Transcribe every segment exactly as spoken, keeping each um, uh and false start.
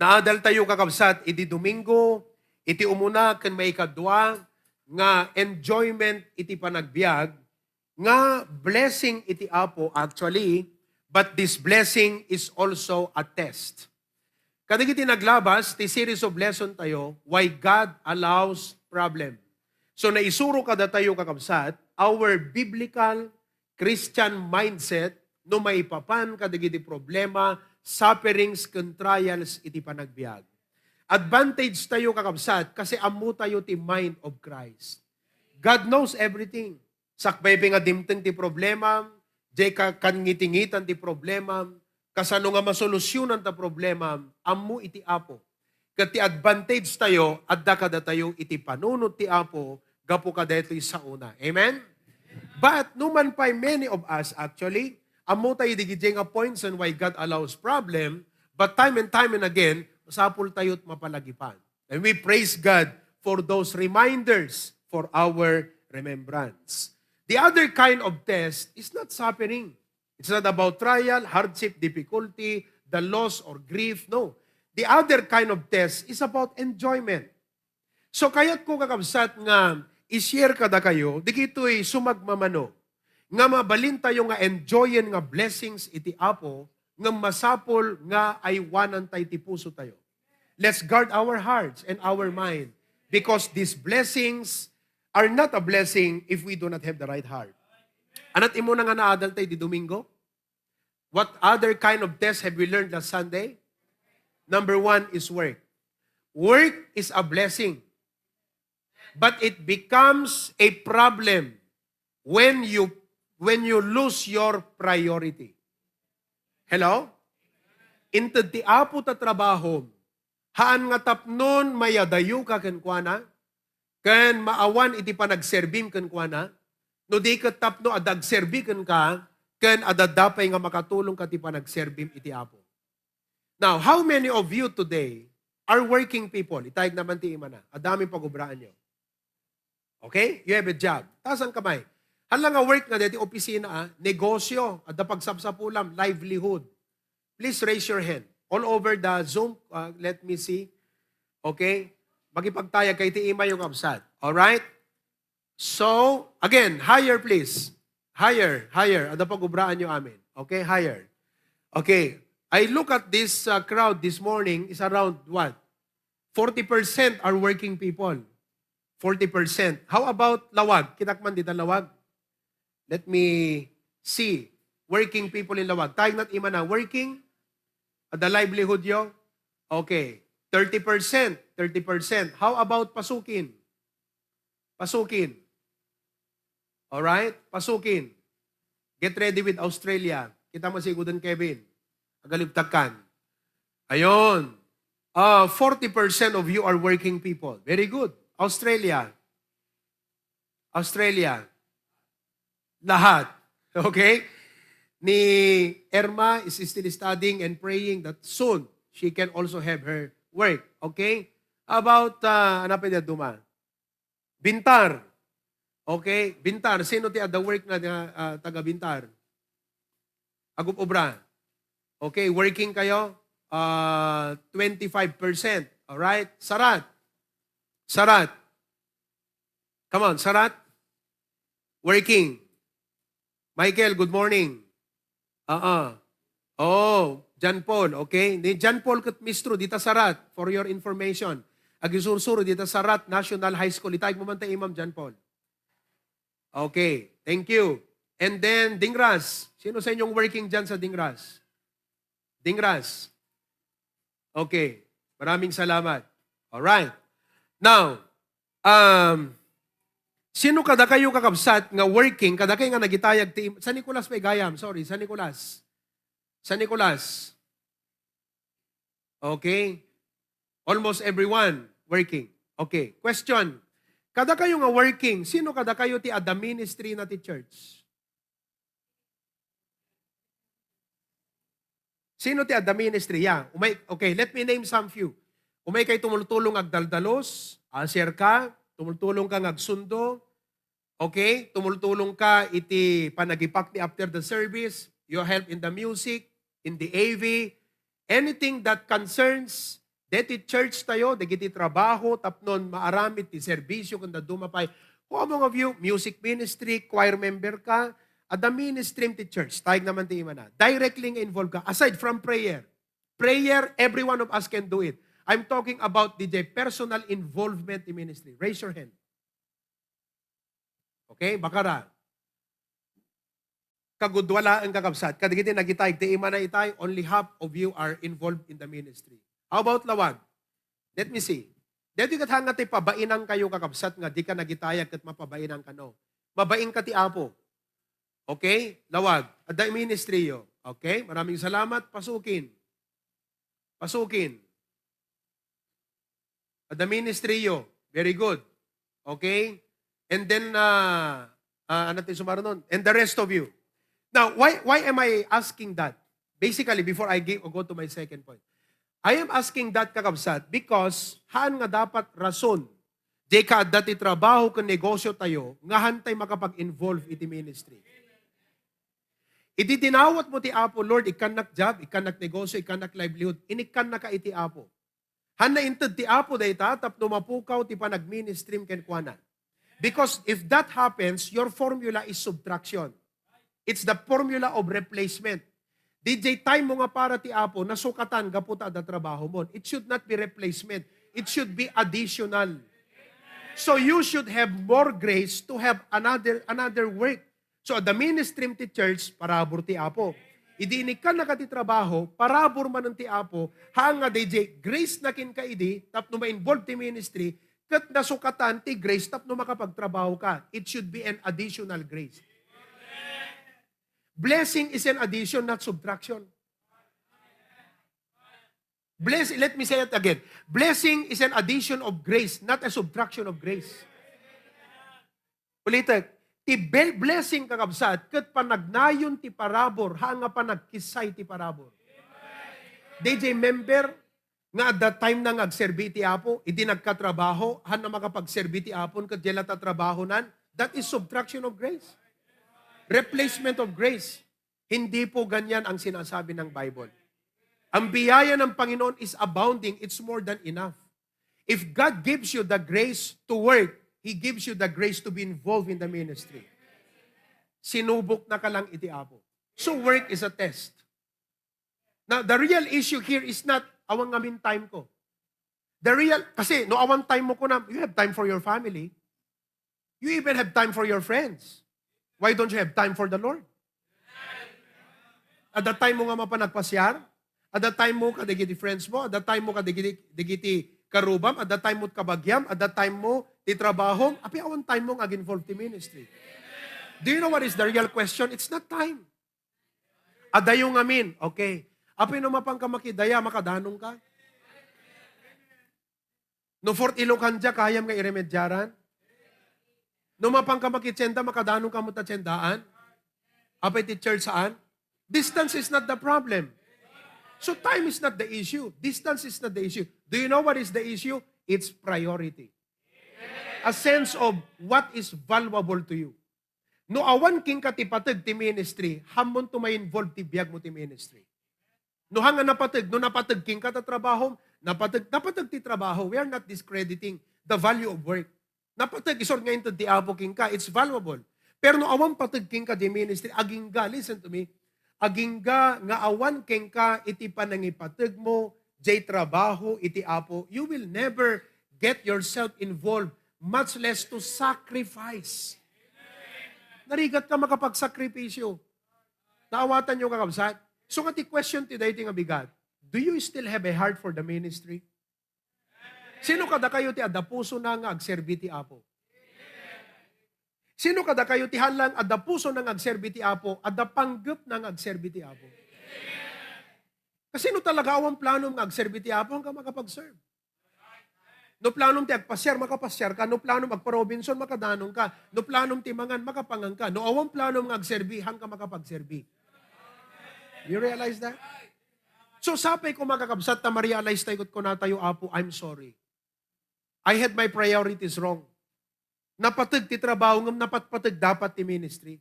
Naadal tayo, kakabsat, idi Domingo, iti umuna ken maikadua nga enjoyment iti panagbiag, nga blessing iti Apo, actually, but this blessing is also a test. Kadagiti naglabas ti series of lesson tayo, why God allows problem. So, naisuro kadatayo, kakabsat, our biblical Christian mindset no maipapan kadagiti problema, sufferings, ken trials iti panagbiag. Advantage tayo, kakabsat, kasi ammo tayo ti mind of Christ. God knows everything. Sakbay pay nga dimteng ti problema, diay ka kanngitingitan ti problema, kasano nga masolusyonan ta problema, ammo iti Apo. Ket ti advantage tayo, adda kadatayo iti panunot ti Apo, gapu kadaytoy saona. Amen? But, numan pay, many of us, actually, ammo tayo digidiay nga points on why God allows problem, but time and time and again, masapul tayo't mapalagipan. And we praise God for those reminders for our remembrance. The other kind of test is not suffering. It's not about trial, hardship, difficulty, the loss, or grief. No. The other kind of test is about enjoyment. So, kayatko, kakabsat, nga i-share kadakayo, digitoy sumagmamano, nga mabalin tayo nga enjoyen nga blessings iti Apo, nga masapul nga aywanan tay ti puso tayo. Let's guard our hearts and our mind, because these blessings are not a blessing if we do not have the right heart. Anat imuna nga naadal tay di Domingo? What other kind of test have we learned last Sunday? Number one is work. Work is a blessing, but it becomes a problem when you, when you lose your priority. Hello? Inted ti Apo ta trabahom, haan nga tapnon mayadayoka kenkuana, ken maawan iti panagserbim kenkuana, no di ket tapno adda agserbi kenka, ken adda pay nga makatulongka ti panagserbim iti Apo. Now, how many of you today are working people? Itayeg naman ti imana. Adda amin pagubraanyo. Okay? You have a job. Taas ang kamay. Hala nga work nga deti opisina, ah, negosyo, adda pagsapsapulam, livelihood. Please raise your hand. All over the Zoom, uh, let me see. Okay? Makipagtayag kay ti imayo nga absent. All right? So, again, higher please. Higher, higher. Adda pagubraanyo amin. Okay, higher. Okay. I look at this, uh, crowd this morning is around what? Forty percent are working people. Forty percent. How about Laoag? Kitak man dita Laoag? Let me see. Working people in Laoag. Tayeg nat imana. Working? Adda livelihood yo? Okay. Thirty percent. Thirty percent. How about Pasukin? Pasukin. All right? Pasukin. Get ready with Australia. Kita mo si Guden Kevin. Agalibtagkan. Ayun. Ah, forty percent of you are working people. Very good. Australia. Australia. Lahat. Okay? Ni Irma is still studying and praying that soon she can also have her work. Okay? About, uh, ano pa duma? Bintar. Okay? Bintar. Sino ti adda work na, ah, taga Bintar? Agub-obra. Okay, working kayo? Ah, twenty-five percent. All right? Sarat. Sarat. Come on, Sarat. Working. Michael, good morning. Ah, ah. Oh, John Paul, okay? Ni John Paul ket Mistro, dita Sarat, for your information. Agisursuro dita Sarat National High School. Itayeg mo man ta imam, John Paul. Okay, thank you. And then, Dingras. Sino sa inyong working dyan sa Dingras? Dingras. Okay. Maraming salamat. All right. Now, um, sino kadakayo kakabsat nga working, kadakayo nga nagitayag ti San Nicolas pay gayam, sorry, San Nicolas. San Nicolas. Okay? Almost everyone working. Okay. Question. Kadakayo nga working, sino kadakayo ti adda ministry na ti church? Sino ti adda ministry? Yeah. Umay, okay, let me name some few. Umay kay tumultulong agdaldalos, usher ka, tumultulong ka nga agsundo, okay? Tumultulong ka iti panagipakni after the service, you help in the music, in the A V, anything that Deti church tayo, dagiti trabaho, tapnon maaramid ti serbisyo, ken dadduma pay. Who among of you, music ministry, choir member ka, adda ministry ti church, tayeg naman ti imana. Directly nga involved ka, aside from prayer. Prayer, every one of us can do it. I'm talking about the personal involvement in ministry. Raise your hand. Okay, bakara. Kagudua laeng, kakabsat. Kadagiti nagitay, ti imana itay, only half of you are involved in the ministry. How about lawag? Let me see. Deti ket hanga ti pabainankayo, kakabsat, nga di ka nagitayag ket mapabainanka, no? Mabain ka ti Apo. Okay? Lawag. Adda ministry yo. Okay? Maraming salamat. Pasukin. Pasukin. Adda ministry yo. Very good. Okay? And then, uh, uh, ano tayo sumarunon? And the rest of you. Now, why why am I asking that? Basically, before I give, go to my second point, I am asking that, kakabsat, because haan nga dapat rason, di ka adda ti trabaho ken negosyo tayo, nga haan tay makapag-involve iti ministry. Idi dinawat mo ti Apo, "Lord, ikkannak job, ikkannak negosyo, ikkannak livelihood," inikkannaka iti Apo. Haan na inted ti Apo dayta tapno mapukaw ti panagministrim kenkuana. Because if that happens, your formula is subtraction. It's the formula of replacement. Diay time mo nga para ti Apo, nasukatan gapu ta adda trabaho mo. It should not be replacement. It should be additional. So you should have more grace to have another another work. So, adda ministrim ti church, parabur ti Apo. Idi inikkannaka ti trabaho, parabur manen ti Apo, haan nga diay grace na kenka idi, tapno ma-involve ti ministry, ket nasukatan ti grace tapno makapagtrabaho ka. It should be an additional grace. Blessing is an addition, not subtraction. Bless, let me say it again. Blessing is an addition of grace, not a subtraction of grace. Ulitek, ti bel-, blessing, kakabsat, ket panagnayon ti parabur, haan nga panagkissay ti parabur. Diay member nga adda time na nga agserbi iti Apo, idi nagkatrabaho, haan na makapagserbi ti Apo, ket diay la ta trabahonan, that is subtraction of grace. Replacement of grace. Hindi po ganyan ang sinasabi ng Bible. Ang biyaya ng Panginoon is abounding. It's more than enough. If God gives you the grace to work, He gives you the grace to be involved in the ministry. Sinubok na ka lang iti Apo. So work is a test. Now, the real issue here is not awan ngamin time ko. The real, kasi no awan time mo kunam, you have time for your family. You even have time for your friends. Why don't you have time for the Lord? Adda time mo nga mapan agpasiar? Adda time mo kadagiti friends mo? Adda time mo kadagiti, dagiti karubam? Adda time mo kabagiam? Adda time mo ti trabahom? Apay awan time mo nga ag-involve ti ministry? Do you know what is the real question? It's not time. Adayo ngamin, okay. Apay no mapanka makidaya, makadanong ka? No Fort Ilocan dia, kayam nga iremediaran? No mapanka makitienda, makadanon ka met ta tiendaan? Apay ti church saan? Distance is not the problem. So time is not the issue. Distance is not the issue. Do you know what is the issue? It's priority. A sense of what is valuable to you. No awan kenka ti pateg ti ministry, haanmonto ma-involve ti biag mo ti ministry. No haan nga napateg, no napateg kenka ta trabaho, napateg, napateg ti trabaho. We are not discrediting the value of work. Napateg, isur nga inted ti Apo kenka, it's valuable. Pero no awan pateg kenka di ministry, agingga, listen to me, agingga nga awan kenka iti panangipateg mo, jay trabaho iti Apo, you will never get yourself involved, much less to sacrifice. Narigat ka makapagsakripisyo. Naawatan yo, kakabsat? So nga ti question ti daytoy nga bigat, do you still have a heart for the ministry? Sino kadakayo ti adda pusona nga agserbi ti Apo? Sino kadakayo ti haan lang adda pusona nga agserbi ti Apo, adda panggepna nga agserbi ti Apo? Kasino talaga awan planom nga agserbi ti Apo, haanka makapagserve? No planom ti agpasiar, makapasiar ka. No planom agpa-Robinson, makadanon ka. No planom ti mangan, makapangan ka. No awan planom nga agserbi, haanka makapagserbi. You realize that? So, sapay ko, mga kakabsat, ta ma-realize tayo ket kuna tayo, "Apo, I'm sorry. I had my priorities wrong." Napateg ti trabaho, ngem napatpateg dapat ti ministry.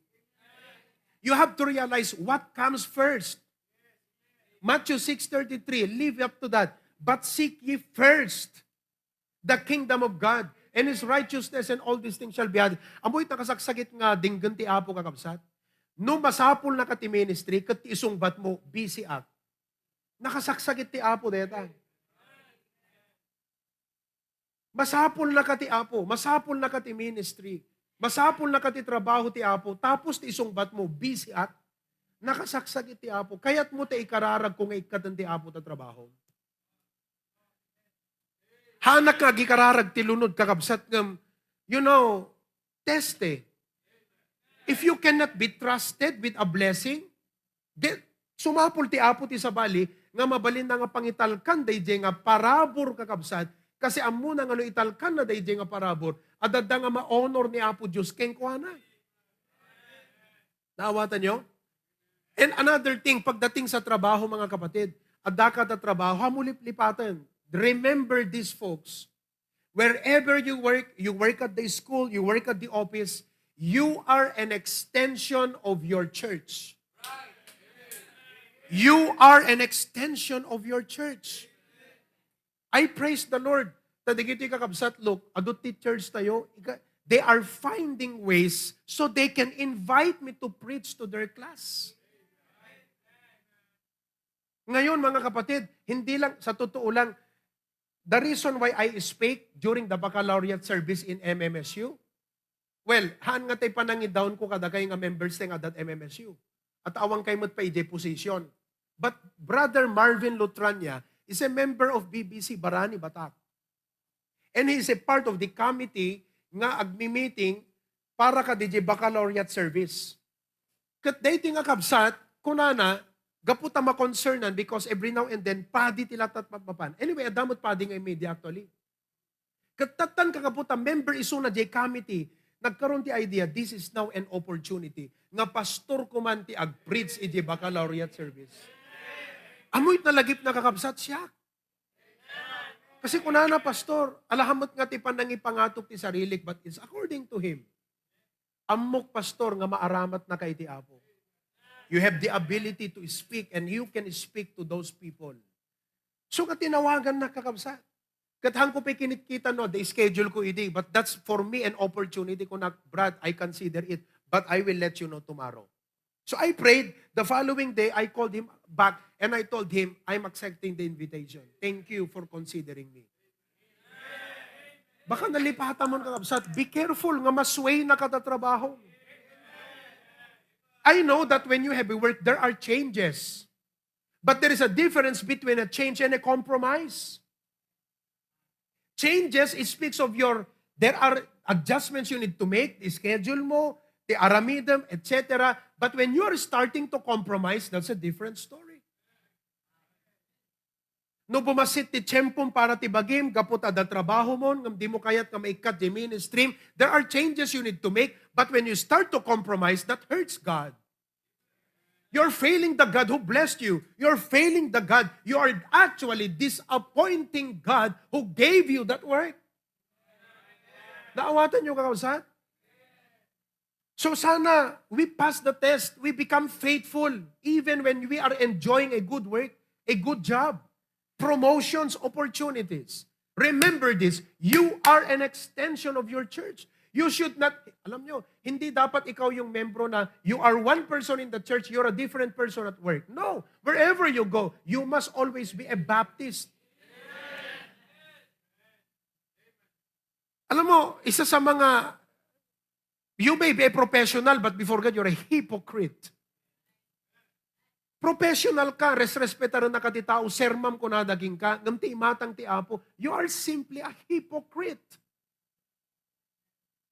You have to realize what comes first. Matthew six thirty-three, live up to that. But seek ye first the kingdom of God and His righteousness, and all these things shall be added. Amoy nakasaksakit nga dinggen ti Apo, kakabsat? No masapul na ka ti ministry, ket ti isungbat mo, busy ak. Nakasaksakit ti Apo deta. Masapul na ka ti Apo, masapul na ka ti ministry, masapul na ka ti trabaho ti Apo, tapos ti isungbat mo, busy ak. Nakasaksakit ti Apo. Kayat mo ti ikararag ko nga ikkaten ti Apo ta trabaho. Hanak nga agikararag ti lunod, kakabsat, ngem, you know, teste. If you cannot be trusted with a blessing, di, sumapul ti Apo ti sabali nga mabalin na nga pangitalkan dayjay nga parabur, kakabsat, kasi ammona nga no italkan na dayjay nga parabur, adda nga ma-honor ni Apo Dios kenkuana. Naawatan nyo? And another thing, pagdating sa trabaho, mga kapatid, adda ka ta trabaho, hamuliplipatan. Remember this, folks. Wherever you work, you work at the school, you work at the office, you are an extension of your church. You are an extension of your church. I praise the Lord. Ta dagiti kakabsat, look, adu ti church tayo, ika-, they are finding ways so they can invite me to preach to their class. Ngayon, mga kapatid, hindi lang, sa totoo lang, the reason why I speak during the baccalaureate service in M M S U, well, haan nga tay panangidaon ko kadakay nga members tay nga adda M M S U. At awan kay met pa idiay position. But Brother Marvin Lutrania is a member of B B C Barani, Batak. And he is a part of the committee nga agmi-meeting para kadiay baccalaureate service. Ket daytoy nga kabsat, kunana, gapu ta makonsernan because every now and then, padi ti latat mapapan. Anyway, adda met padi nga media actually. Ket tattan kagapu ta member isuna diay committee, nagkaroon ti idea, this is now an opportunity nga pastor ko man ti agpreach idiay baccalaureate service. Amoy nalagip na kakabsat siya. Kasi kunana, "Pastor, alahamot nga ti panangipangatok ti sarilik, but it's according to him." Ammok, Pastor, nga maaramat na ka iti Apo. You have the ability to speak and you can speak to those people. So, nga tinawagan na, kakabsat. Ket haanko pay kinitkita, no, the schedule ko idi, but that's for me an opportunity. Kunak, "Brad, I consider it, but I will let you know tomorrow." So I prayed. The following day, I called him back and I told him, "I'm accepting the invitation. Thank you for considering me." Baka nalipatan mo, kakabsat. Be careful nga masway na ka ta trabaho. I know that when you have a work, there are changes. But there is a difference between a change and a compromise. Changes, it speaks of your, there are adjustments you need to make, the schedule mo, the aramidem, et cetera. But when you are starting to compromise, that's a different story. No bumasit ti tiempom para ti bagim, gapu ta adda trabaho mo, ngem dimo kayat nga maikkat diay ministry, there are changes you need to make. But when you start to compromise, that hurts God. You're failing the God who blessed you. You're failing the God. You are actually disappointing God who gave you that work. Naawatan niyo, kakabsat? So sana we pass the test, we become faithful, even when we are enjoying a good work, a good job, promotions, opportunities. Remember this, you are an extension of your church. You should not, alam nyo, hindi dapat ikaw yung membro na you are one person in the church, you're a different person at work. No, wherever you go, you must always be a Baptist. Alam mo, isa sa mga, you may be a professional, but before God, you're a hypocrite. Professional ka, resrespetaran na ka ti tao, sermam ko na daging ka, ngem ti imatang ti Apo, you are simply a hypocrite.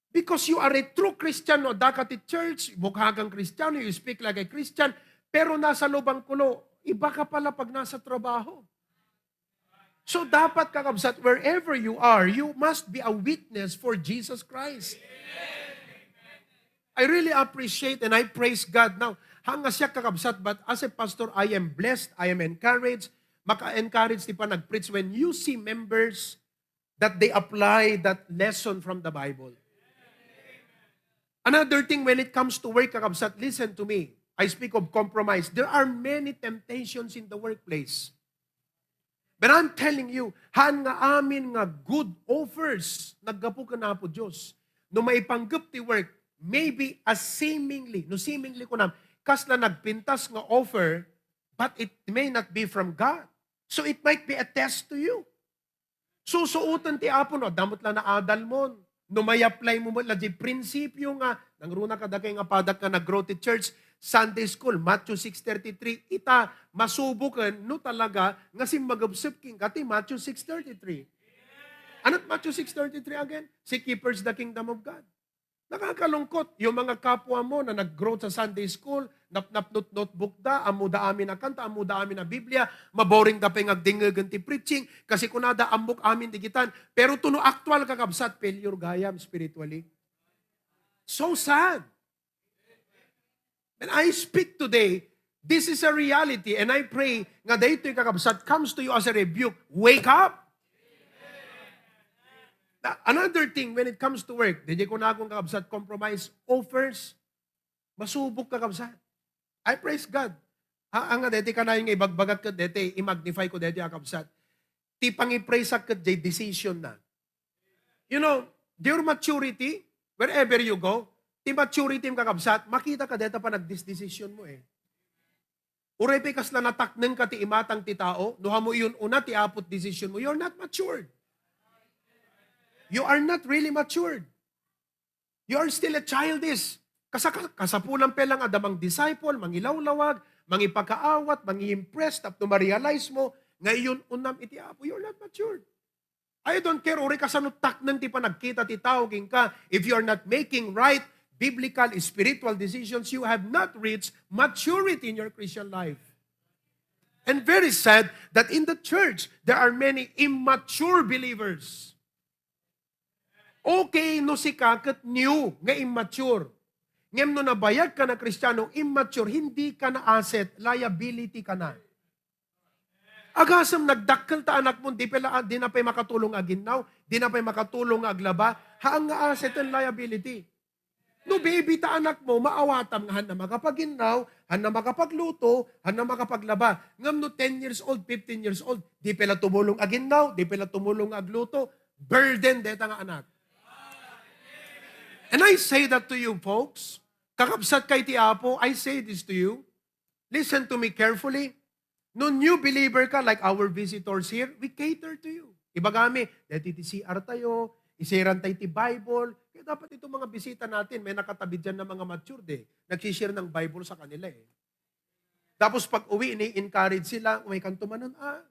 Because you are a true Christian, no? Adda ka ti church, bukhagang Kristiano, you speak like a Christian, pero nasa lubang kulo, iba ka pala pag nasa trabaho. So dapat, kakabsat, wherever you are, you must be a witness for Jesus Christ. I really appreciate and I praise God. Now, hanga siya, kakabsat, but as a pastor, I am blessed, I am encouraged. Maka-encourage ti panag-preach when you see members that they apply that lesson from the Bible. Another thing, when it comes to work, kakabsat, listen to me. I speak of compromise. There are many temptations in the workplace. But I'm telling you, haan nga amin nga good offers naggapu ken Apo Dios. No maipanggep ti work, maybe a seemingly, no seemingly kunam, kasla nagpintas nga offer, but it may not be from God. So it might be a test to you. Susuoten ti Apo no, adda met la naadalmon. No may-apply mo met la di prinsipyo nga, nangruna kadakay nga padak nga nag-grow ti church, Sunday school, Matthew six thirty-three, ita, masuboken no talaga nga simmagepsep kenka ti Matthew six thirty-three. Ano't Matthew six thirty-three again? Seek ye first the kingdom of God. Nakakalungkot, yung mga kapwa mo na nag-grow sa Sunday school, napnapno't notebook da, ammoda amin a kanta, ammoda amin a Biblia, maboring da pay nga agdingngegen ti preaching, kasi kunada, ammok amin digitan. Pero tuno actual, kakabsat, failure gayam spiritually. So sad. When I speak today, this is a reality, and I pray nga daytoy, kakabsat, comes to you as a rebuke. Wake up! Na, another thing, when it comes to work, di ko na akong, kakabsat, compromise offers. Masubok, kakabsat. I praise God. Ha, anga, deti kanayon nga ibagbagak ket deti, i-magnify ko deti, kakabsat. Ti pangipraise-ak ket jay decision na. You know, your maturity, wherever you go, ti maturity mo, kakabsat, makita ka deta panagdesdesisyon mo eh. Uray pay kasla natakneng ka ti imatang ti tao, no hamo iyon una ti apot decision mo, you're not matured. You are not really matured. You are still a childish. Kasa-, kasapulan pay lang adda mang-disciple, mangilawlawag, mangipakaawat, mangi-impress, tapno ma-realize mo nga iyon unam iti Apo. You're not matured. I don't care, uray kasano takneng ti panagkita ti tao kenka. If you are not making right biblical spiritual decisions, you have not reached maturity in your Christian life. And very sad that in the church, there are many immature believers. Okay no sika ket new nga immature. Ngem no nabayag ka na Kristiano, immature, hindi ka na asset, liability ka na. Agasem nagdakkel ta anakmo, di pay la, di na pay makatulong aginnaw, di na pay makatulong nga aglaba, haan nga asset and liability. No baby ta anakmo, maawatam nga haan na makapaginnaw, haan na makapagluto, haan na makapaglaba. Ngem no ten years old, fifteen years old, di pay la tumulong aginnaw, di pay la tumulong agluto, burden deta nga anak. And I say that to you, folks. Kakabsat kay ti Apo, I say this to you. Listen to me carefully. No new believer ka, like our visitors here, we cater to you. Ibagami, deti ti C R tayo, isiran tayo ti Bible. Kaya dapat itong mga bisita natin, may nakatabi dyan na mga matured eh. Nagsishare ng Bible sa kanila eh. Tapos pag uwi, ini-encourage sila, "Umay kanto manen, ah."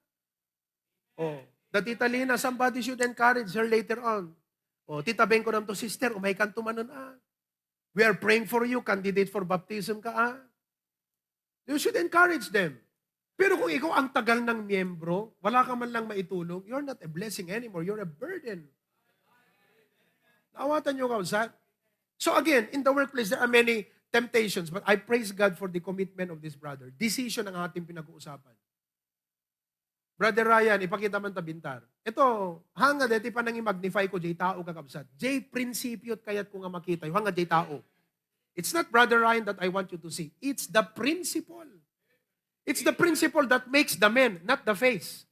Oh, the Tita Lina, somebody should encourage her later on. Oh, Tita Beng, kunam to, "Sister, umay kanto manen, ah. We are praying for you, candidate for baptism ka, ah." You should encourage them. Pero kung ikaw ang tagal ng miyembro, wala ka man lang maitulong, you're not a blessing anymore. You're a burden. Naawatan niyo, kausap? So again, in the workplace, there are many temptations, but I praise God for the commitment of this brother. Decision ang ating pinag-uusapan. Brother Ryan, ipakita man ta bintar. Ito, hanga deti panangi-magnify ko, jay tao, kakabsat. Jay prinsipyo kayat ko nga makita, hanga jay tao. It's not Brother Ryan that I want you to see. It's the principle. It's the principle that makes the man, not the face.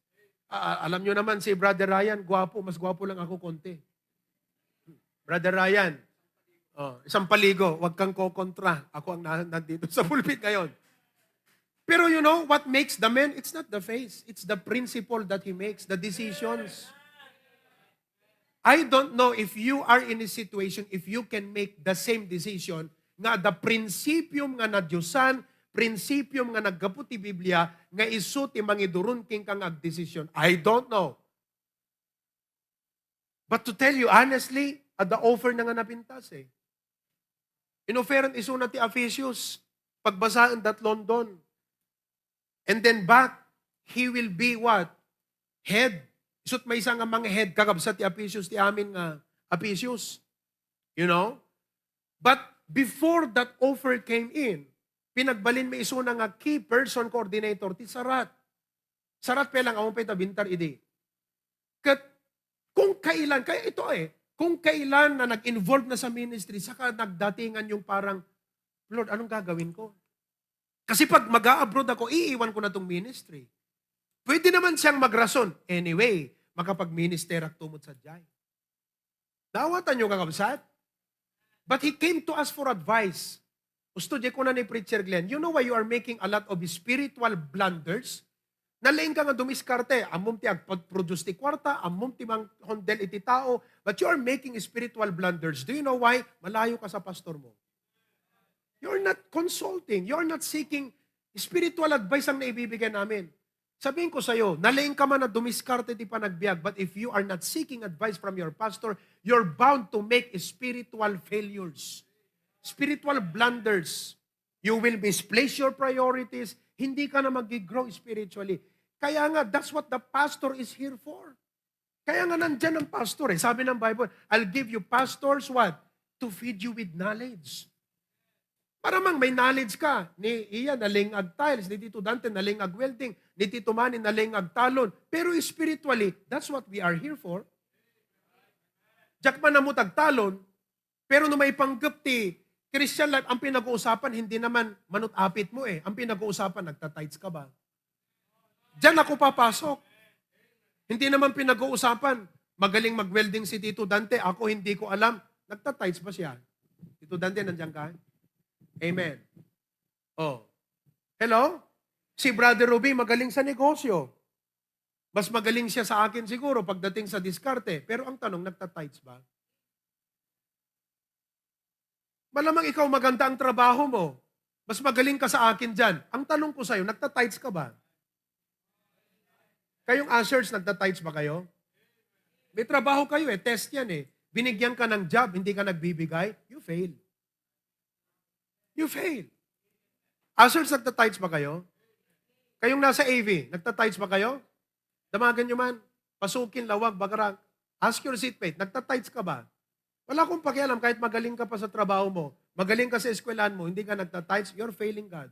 Ah, alam nyo naman si Brother Ryan, gwapo, mas gwapo lang ako konti. Brother Ryan, oh, isang paligo, wag kang kokontra. Ako ang na-, nandito sa pulpit ngayon. Pero you know what makes the man? It's not the face. It's the principle that he makes, the decisions. I don't know if you are in a situation, if you can make the same decision nga the prinsipyum nga nadiosan, prinsipyum nga naggapu ti Biblia, nga isu ti mangiduron kenka nga agdesisyon. I don't know. But to tell you honestly, adda offer na nga napintas eh. Inofferan isuna ti Ephesians, pagbasaen dat London. And then back, he will be what? Head. Isut maysa nga mga head, kakabsat ti Ephesians, ti amin nga Ephesians. You know? But before that offer came in, pinagbalin mi isuna nga key person coordinator ti sarat. Sarat pay lang, awan pay ta bintar idi. Ket kung kailan, kaya ito eh, kung kailan na nag-involve na sa ministry, saka nagdatingan yung parang, "Lord, anong gagawin ko?" Kasi pag mag-a-abroad ako, iiwan ko na tong ministry. Pwede naman siyang magrason. Anyway, makapagministerak tumot sadiay. Dawatanyo, kakabsat? But he came to us for advice. Usto, di kuna ni Preacher Glenn, you know why you are making a lot of spiritual blunders? Nalaing ka nga dumiskarte, ammom ti agproduce ti kwarta, ammom ti manghundel iti tao, but you are making spiritual blunders. Do you know why? Malayo ka sa pastor mo. You're not consulting. You're not seeking spiritual advice ang naibibigay namin. Sabihin ko sa'yo, nalaing ka man na dumiskarte ti panagbiag, but if you are not seeking advice from your pastor, you're bound to make spiritual failures, spiritual blunders. You will misplace your priorities. Hindi ka na mag-grow spiritually. Kaya nga, that's what the pastor is here for. Kaya nga nandyan ang pastor eh. Sabi ng Bible, "I'll give you pastors what? To feed you with knowledge." Para mang may knowledge ka. Ni Ian, nalaing ag-tiles. Ni Tito Dante, nalaing ag-welding. Ni Tito Manny, nalaing ag-talon. Pero spiritually, that's what we are here for. Diak man ammot agtalon, pero no maipanggep ti Christian life, ang pinag-uusapan, hindi naman manut-apit mo eh. Ang pinag-uusapan, nagta-tithes ka ba? Diyan ako papasok. Hindi naman pinag-uusapan, magaling mag-welding si Tito Dante, ako hindi ko alam. Nagta-tithes ba siya? Tito Dante, nandiyan ka? Amen. Oh. Hello? Si Brother Ruby, magaling sa negosyo. Mas magaling siya sa akin siguro pagdating sa diskarte. Pero ang tanong, nagta-tithes ba? Malamang ikaw maganda ang trabaho mo. Mas magaling ka sa akin dyan. Ang tanong ko sa'yo, nagta-tithes ka ba? Kayong ushers, nagta-tithes ba kayo? May trabaho kayo eh, test yan eh. Binigyan ka ng job, hindi ka nagbibigay, you fail. You fail. Ushers, nagta-tithes ba kayo? Kayong nasa A V, nagta-tithes ba kayo? Damagan nyo man, pasukin, lawag, bagarak. Ask your seatmate, nagta-tithes ka ba? Wala akong pakialam kahit magaling ka pa sa trabaho mo, magaling ka sa eskwelahan mo, hindi ka nagta-tithes, you're failing God.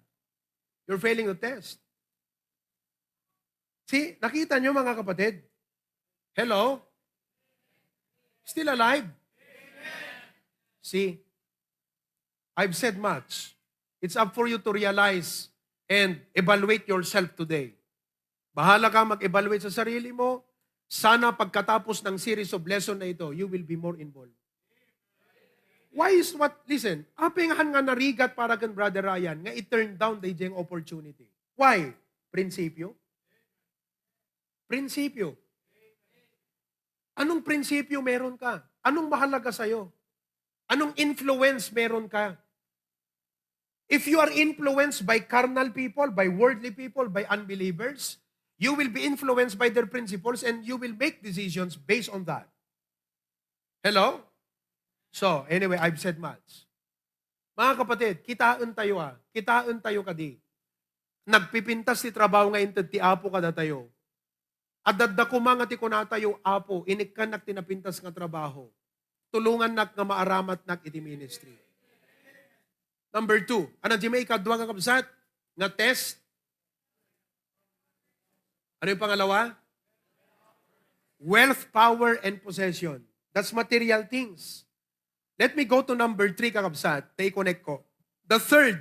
You're failing the test. See, nakita nyo mga kapatid? Hello? Still alive? See, I've said much. It's up for you to realize and evaluate yourself today. Bahala ka mag-evaluate sa sarili mo. Sana pagkatapos ng series of lesson na ito, you will be more involved. Why is what, listen, apay nga narigat para kan Brother Ryan nga i-turn down the jeng opportunity? Why? Prinsipyo? Prinsipyo. Anong prinsipyo meron ka? Anong mahalaga sa'yo? Anong influence meron ka? If you are influenced by carnal people, by worldly people, by unbelievers, you will be influenced by their principles and you will make decisions based on that. Hello? So, anyway, I've said much. Mga kapatid, kitaen tayo ah. Kitaen tayo kadi. Nagpipintas ti trabaho nga inted ti Apo kadatayo. Adda koma nga ti kunatayo, "Apo, inikkannak ti napintas nga trabaho. Tulongannak nga maaramatnak iti ministry." Number two, ano di maikadua nga kabsat? Nga test? Ano yung pangalawa? Wealth, power, and possession. That's material things. Let me go to number three, kakabsat. Ta i-connect ko. The third,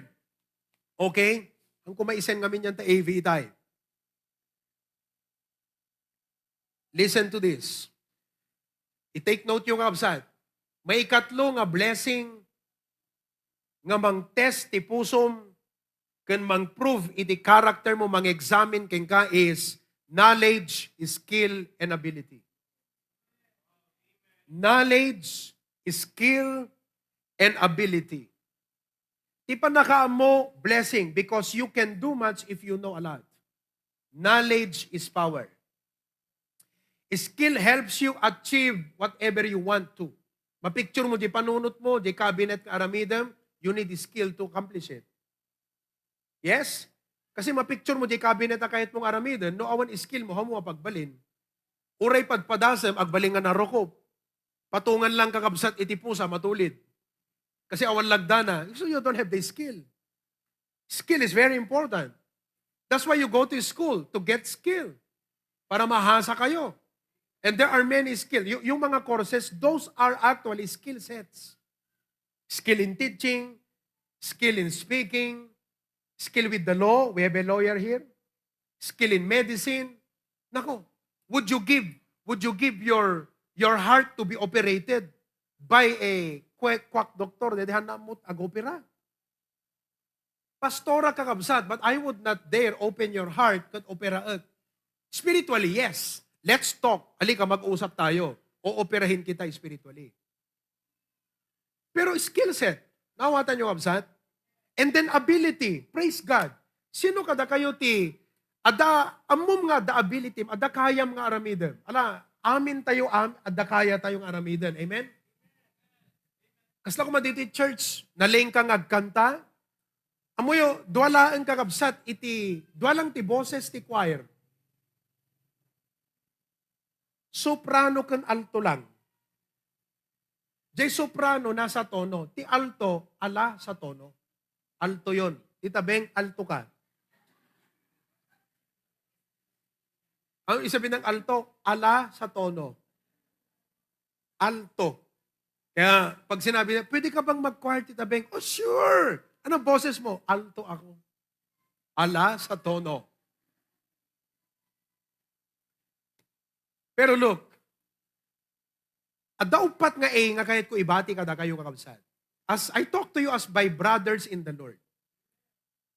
okay? Ang kumaisen ngamin yan ta A V tayo. Listen to this. I-take note yung kabsat. May ikatlo nga blessing nga mang-test ti pusom ken mang-prove iti character mo, mang-examine kenka is knowledge, skill, and ability. Knowledge, skill, and ability. Ti pannakaammo, blessing, because you can do much if you know a lot. Knowledge is power. Skill helps you achieve whatever you want to. Mapicture mo di panunot mo, di cabinet nga aramidem, you need skill to accomplish it. Yes? Kasi mapicture mo di cabinet a kayat mong aramiden, no awan skill mo, haanmo a pagbalin. Uray padpadasem, agbalin nga narukop. Patungan lang kakabsat iti pusa, matulid. Kasi awan lagdana. So you don't have the skill. Skill is very important. That's why you go to school, to get skill. Para mahasa kayo. And there are many skill. Y- yung mga courses, those are actually skill sets. Skill in teaching, skill in speaking, skill with the law. We have a lawyer here. Skill in medicine, Nako, would you give, would you give your, your heart to be operated by a quack, quack doctor? Dede han namot agopera. Pastora, kakabsat, but I would not dare open your heart ket operaek. Spiritually, yes. Let's talk. Halika, mag-usap tayo. Ooperahin kita spiritually. Pero skill set, naawatan niyo, kabsat? And then ability, praise God. Sino kadakayo ti, adda, ammom nga adda ability, adda kayam nga aramiden? Ala, amin tayo, am, adda kaya tayo nga aramiden. Amen? Kasla koma ditoy church, nalengka nga agkanta. Ammoyo, dua laeng, kakabsat, iti, dua lang ti boses ti choir. Soprano ken alto lang. Jay soprano, nasa tono. Ti alto, ala sa tono. Alto yon. Tita Beng, alto ka. Ano isabi ng alto? Ala sa tono. Alto. Kaya pag sinabi niya, "Pwede ka bang mag-choir, Tita Beng?" "Oh, sure." "Anong boses mo?" "Alto ako." Ala sa tono. Pero look, adda uppat nga A nga kayat ko ibati kadakayo, kakabsat. As I talk to you as my brothers in the Lord,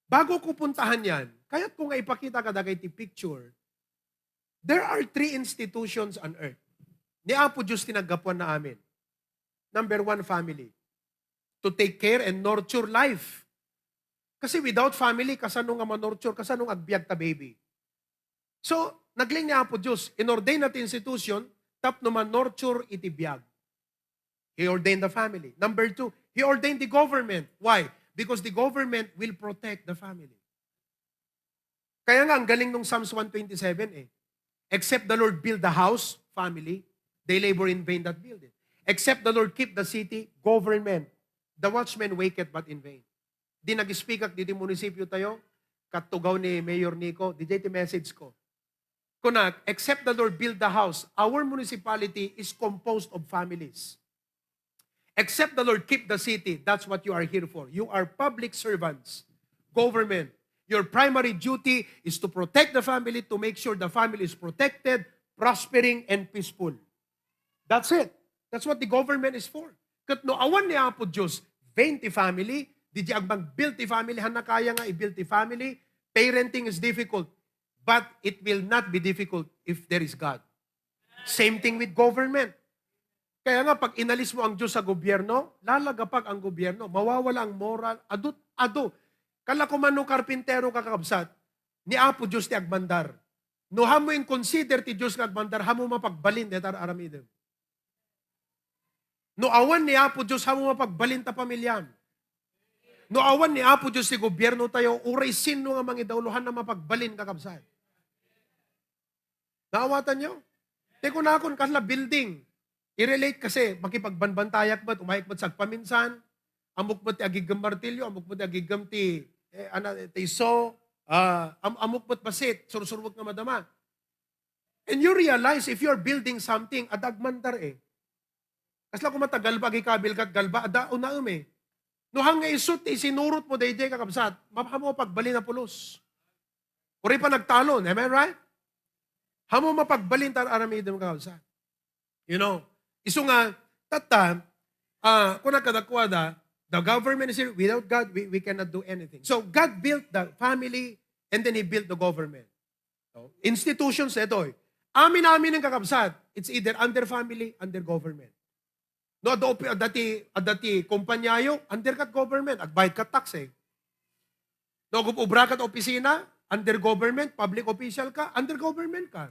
bago ko puntahan yan, kayat ko nga ipakita kadagiti picture. There are three institutions on earth. Ni Apo Diyos ti naggapuan na amin. Number one, family. To take care and nurture life. Kasi without family, kasano nga manurture? Kasano nga agbiag ta baby? So, nagling ni Apo Diyos, inordain na ti institution, tapno manurture iti biag. He ordained the family. Number two, He ordained the government. Why? Because the government will protect the family. Kaya nga, ang galing nung Psalms one twenty-seven eh. "Except the Lord build the house, family, they labor in vain that build it. Except the Lord keep the city, government, the watchman waketh but in vain." Di nag-speak ak diti munisipyo tayo, kat tugaw ni Mayor Nico, di jay ti message ko. Kunak, "Except the Lord build the house, our municipality is composed of families." Except the Lord keep the city, that's what you are here for. You are public servants, government. Your primary duty is to protect the family, to make sure the family is protected, prospering, and peaceful. That's it. That's what the government is for. Ket no awan ni Apo Diyos, vain ti family, di di agmang-build ti family, han nakaya nga i-build ti family, parenting is difficult, but it will not be difficult if there is God. Same thing with government. Kaya nga, pag inalis mo ang Diyos sa gobyerno, lalagapag ang gobyerno, mawawala ang moral, adut, adu. Kala ko man no karpintero ka, kakabsat, ni Apo Diyos ti agmandar. No hamo in consider ti Diyos nga agmandar, hamo mapagbalin deta aramidem. No awan ni Apo Diyos, hamo mapagbalin ta pamiliam. No awan ni Apo Diyos ti gobyerno tayo, uray sinno nga mangidaulo, hanna mapagbalin, kakabsat. Naawatan nyo? Te kunakon, kasla building. I-relate kasi, makipagbanbantayak met, umayek met sagpaminsan, amok met ti agigem martilyo, amok met ti agigem ti, eh, ana, ti saw, ah, am-, amok met basit, sursurwek nga madama. And you realize, if you're building something, adda agmandar eh. Kasla koma ta galba, agikabil kat galba, adda unaem eh. No hang nga isut ti isinurot mo daydiay, kakabsat, map-, hamo pagbalin a pulos. Uray pa nagtalon, am I right? Hamo mapagbalin ta aramidem, kakabsat. You know, isu nga, tatta, ah, kuna kadakuada, the government is here. Without God, we, we cannot do anything. So, God built the family, and then He built the government. So, institutions, ito eh. Amin-amin ang kakabsat. It's either under family, under government. No, adda opi-, adda ti, adda ti kumpanyayo, under kat government, agbayad kat tax eh. No, ag-obra kat opisina, under government, public official ka, under government ka.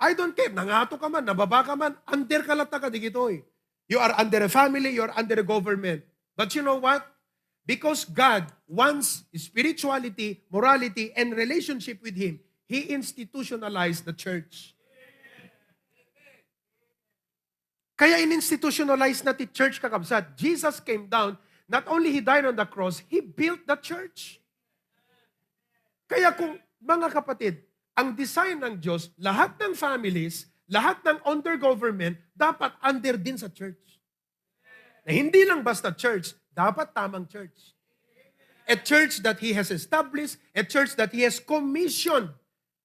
I don't care, nangato ka man, nababa ka man, under ka latta kadagitoy. You are under a family, you are under a government. But you know what? Because God wants spirituality, morality, and relationship with Him, He institutionalized the church. Kaya in-institutionalize na ti church, kakabsat. Jesus came down, not only He died on the cross, He built the church. Kaya kung, mga kapatid, ang design ng Diyos, lahat ng families, lahat ng under government, dapat under din sa church. Na hindi lang basta church, dapat tamang church. A church that He has established, a church that He has commissioned.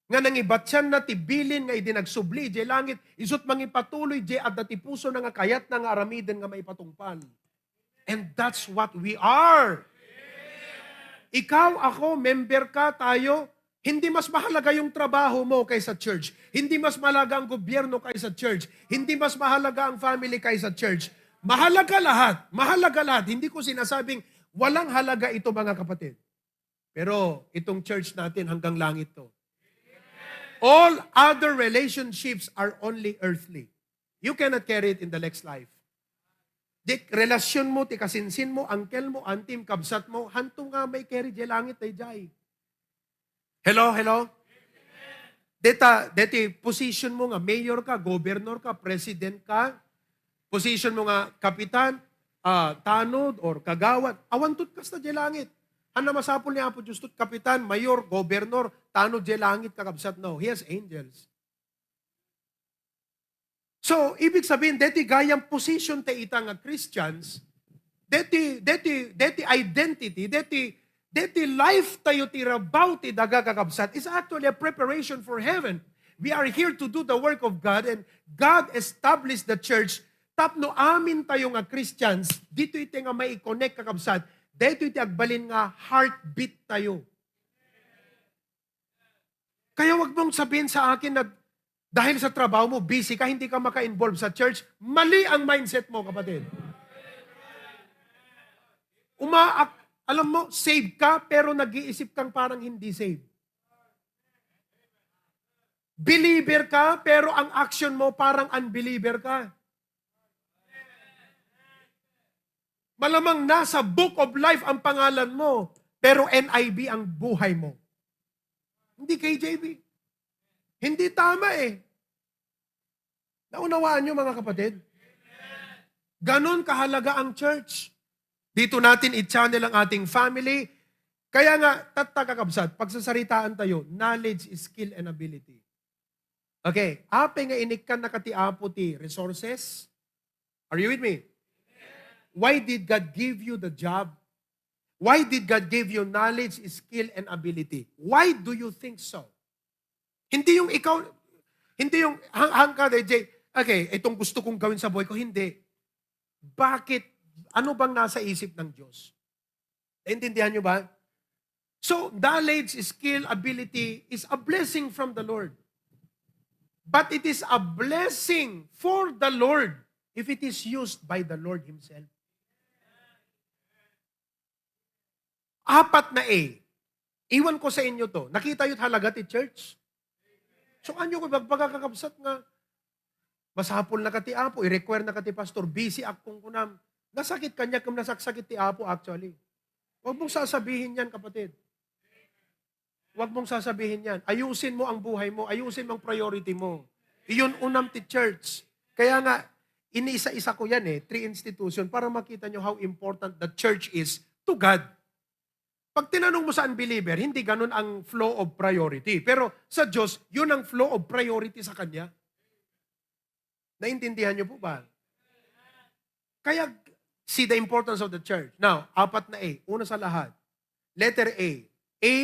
nga nangibatianna ti bilin nga idi nagsubli idiay langit, isu't mangipatuloy diay adda ti pusona nga kayatna nga aramiden nga maipatungpal. And that's what we are. Ikaw, ako, member ka, tayo, hindi mas mahalaga yung trabaho mo kaysa church. Hindi mas mahalaga ang gobyerno kaysa church. Hindi mas mahalaga ang family kaysa church. Mahalaga lahat. Mahalaga lahat. Hindi ko sinasabing walang halaga ito, mga kapatid. Pero itong church natin, hanggang langit to. All other relationships are only earthly. You cannot carry it in the next life. Di, relasyon mo, ti kasinsin mo, uncle mo, auntie, kabsat mo, hanto nga maikarry diay langit daydiay. Hello, hello? Deta, deti position mo nga mayor ka, governor ka, president ka, position mo nga kapitan, ah, tanod, or kagawad, awan to't kasta diay langit. Ania masapul ni Apo Dios to't kapitan, mayor, governor, tanod diay langit, kakabsat? No, he has angels. So, ibig sabihin, deti gayam position tayo ita nga Christians, deti, deti, deti identity, deti, deti life tayo ti rabaw ti daga, kakabsat, is actually a preparation for heaven. We are here to do the work of God, and God established the church tapno amin tayo nga Christians, dito iti nga mai-connect, kakabsat, dito iti agbalin nga heartbeat tayo. Kaya wag mong sabihin sa akin na dahil sa trabaho mo, busy ka, hindi ka maka-involve sa church. Mali ang mindset mo, kapatid. Umaak, alam mo, saved ka, pero nag-iisip kang parang hindi saved. Believer ka, pero ang action mo parang unbeliever ka. Malamang nasa Book of Life ang pangalan mo, pero N I V ang buhay mo. Hindi K J V. Hindi tama eh. Naunawaan niyo, mga kapatid? Ganon kahalaga ang church. Dito natin i-channel ang ating family. Kaya nga, tatta, kakabsat, pagsasaritaan tayo, knowledge, skill, and ability. Okay, apay nga inikkan na ka ti Apo ti resources? Are you with me? Why did God give you the job? Why did God give you knowledge, skill, and ability? Why do you think so? Hindi yung ikaw, hindi yung hang, hang ka, D J, okay, itong gusto kong gawin sa buhay ko, hindi. Bakit? Ano bang nasa isip ng Diyos? Naintindihan niyo ba? So, knowledge, skill, ability is a blessing from the Lord. But it is a blessing for the Lord if it is used by the Lord Himself. Apat na A. Iwan ko sa inyo to. Nakita yo't halaga ti church? So, anyo ko ibagbaga, kakabsat, nga masapul na ka ti Apo, i-require na ka ti pastor, busy ak kunkunam. Nasakit kaniak, ken nasaksakit ti Apo, actually. Huwag mong sasabihin yan, kapatid. Huwag mong sasabihin yan. Ayusin mo ang buhay mo. Ayusin mo ang priority mo. Iyon unam ti church. Kaya nga, inisa-isa ko yan eh, three institution, para makita nyo how important the church is to God. Pag tinanong mo sa unbeliever, hindi ganun ang flow of priority. Pero sa Diyos, yun ang flow of priority sa Kanya. Naintindihan niyo po ba? Kaya, see the importance of the church. Now, apat na A. Una sa lahat, letter A. A,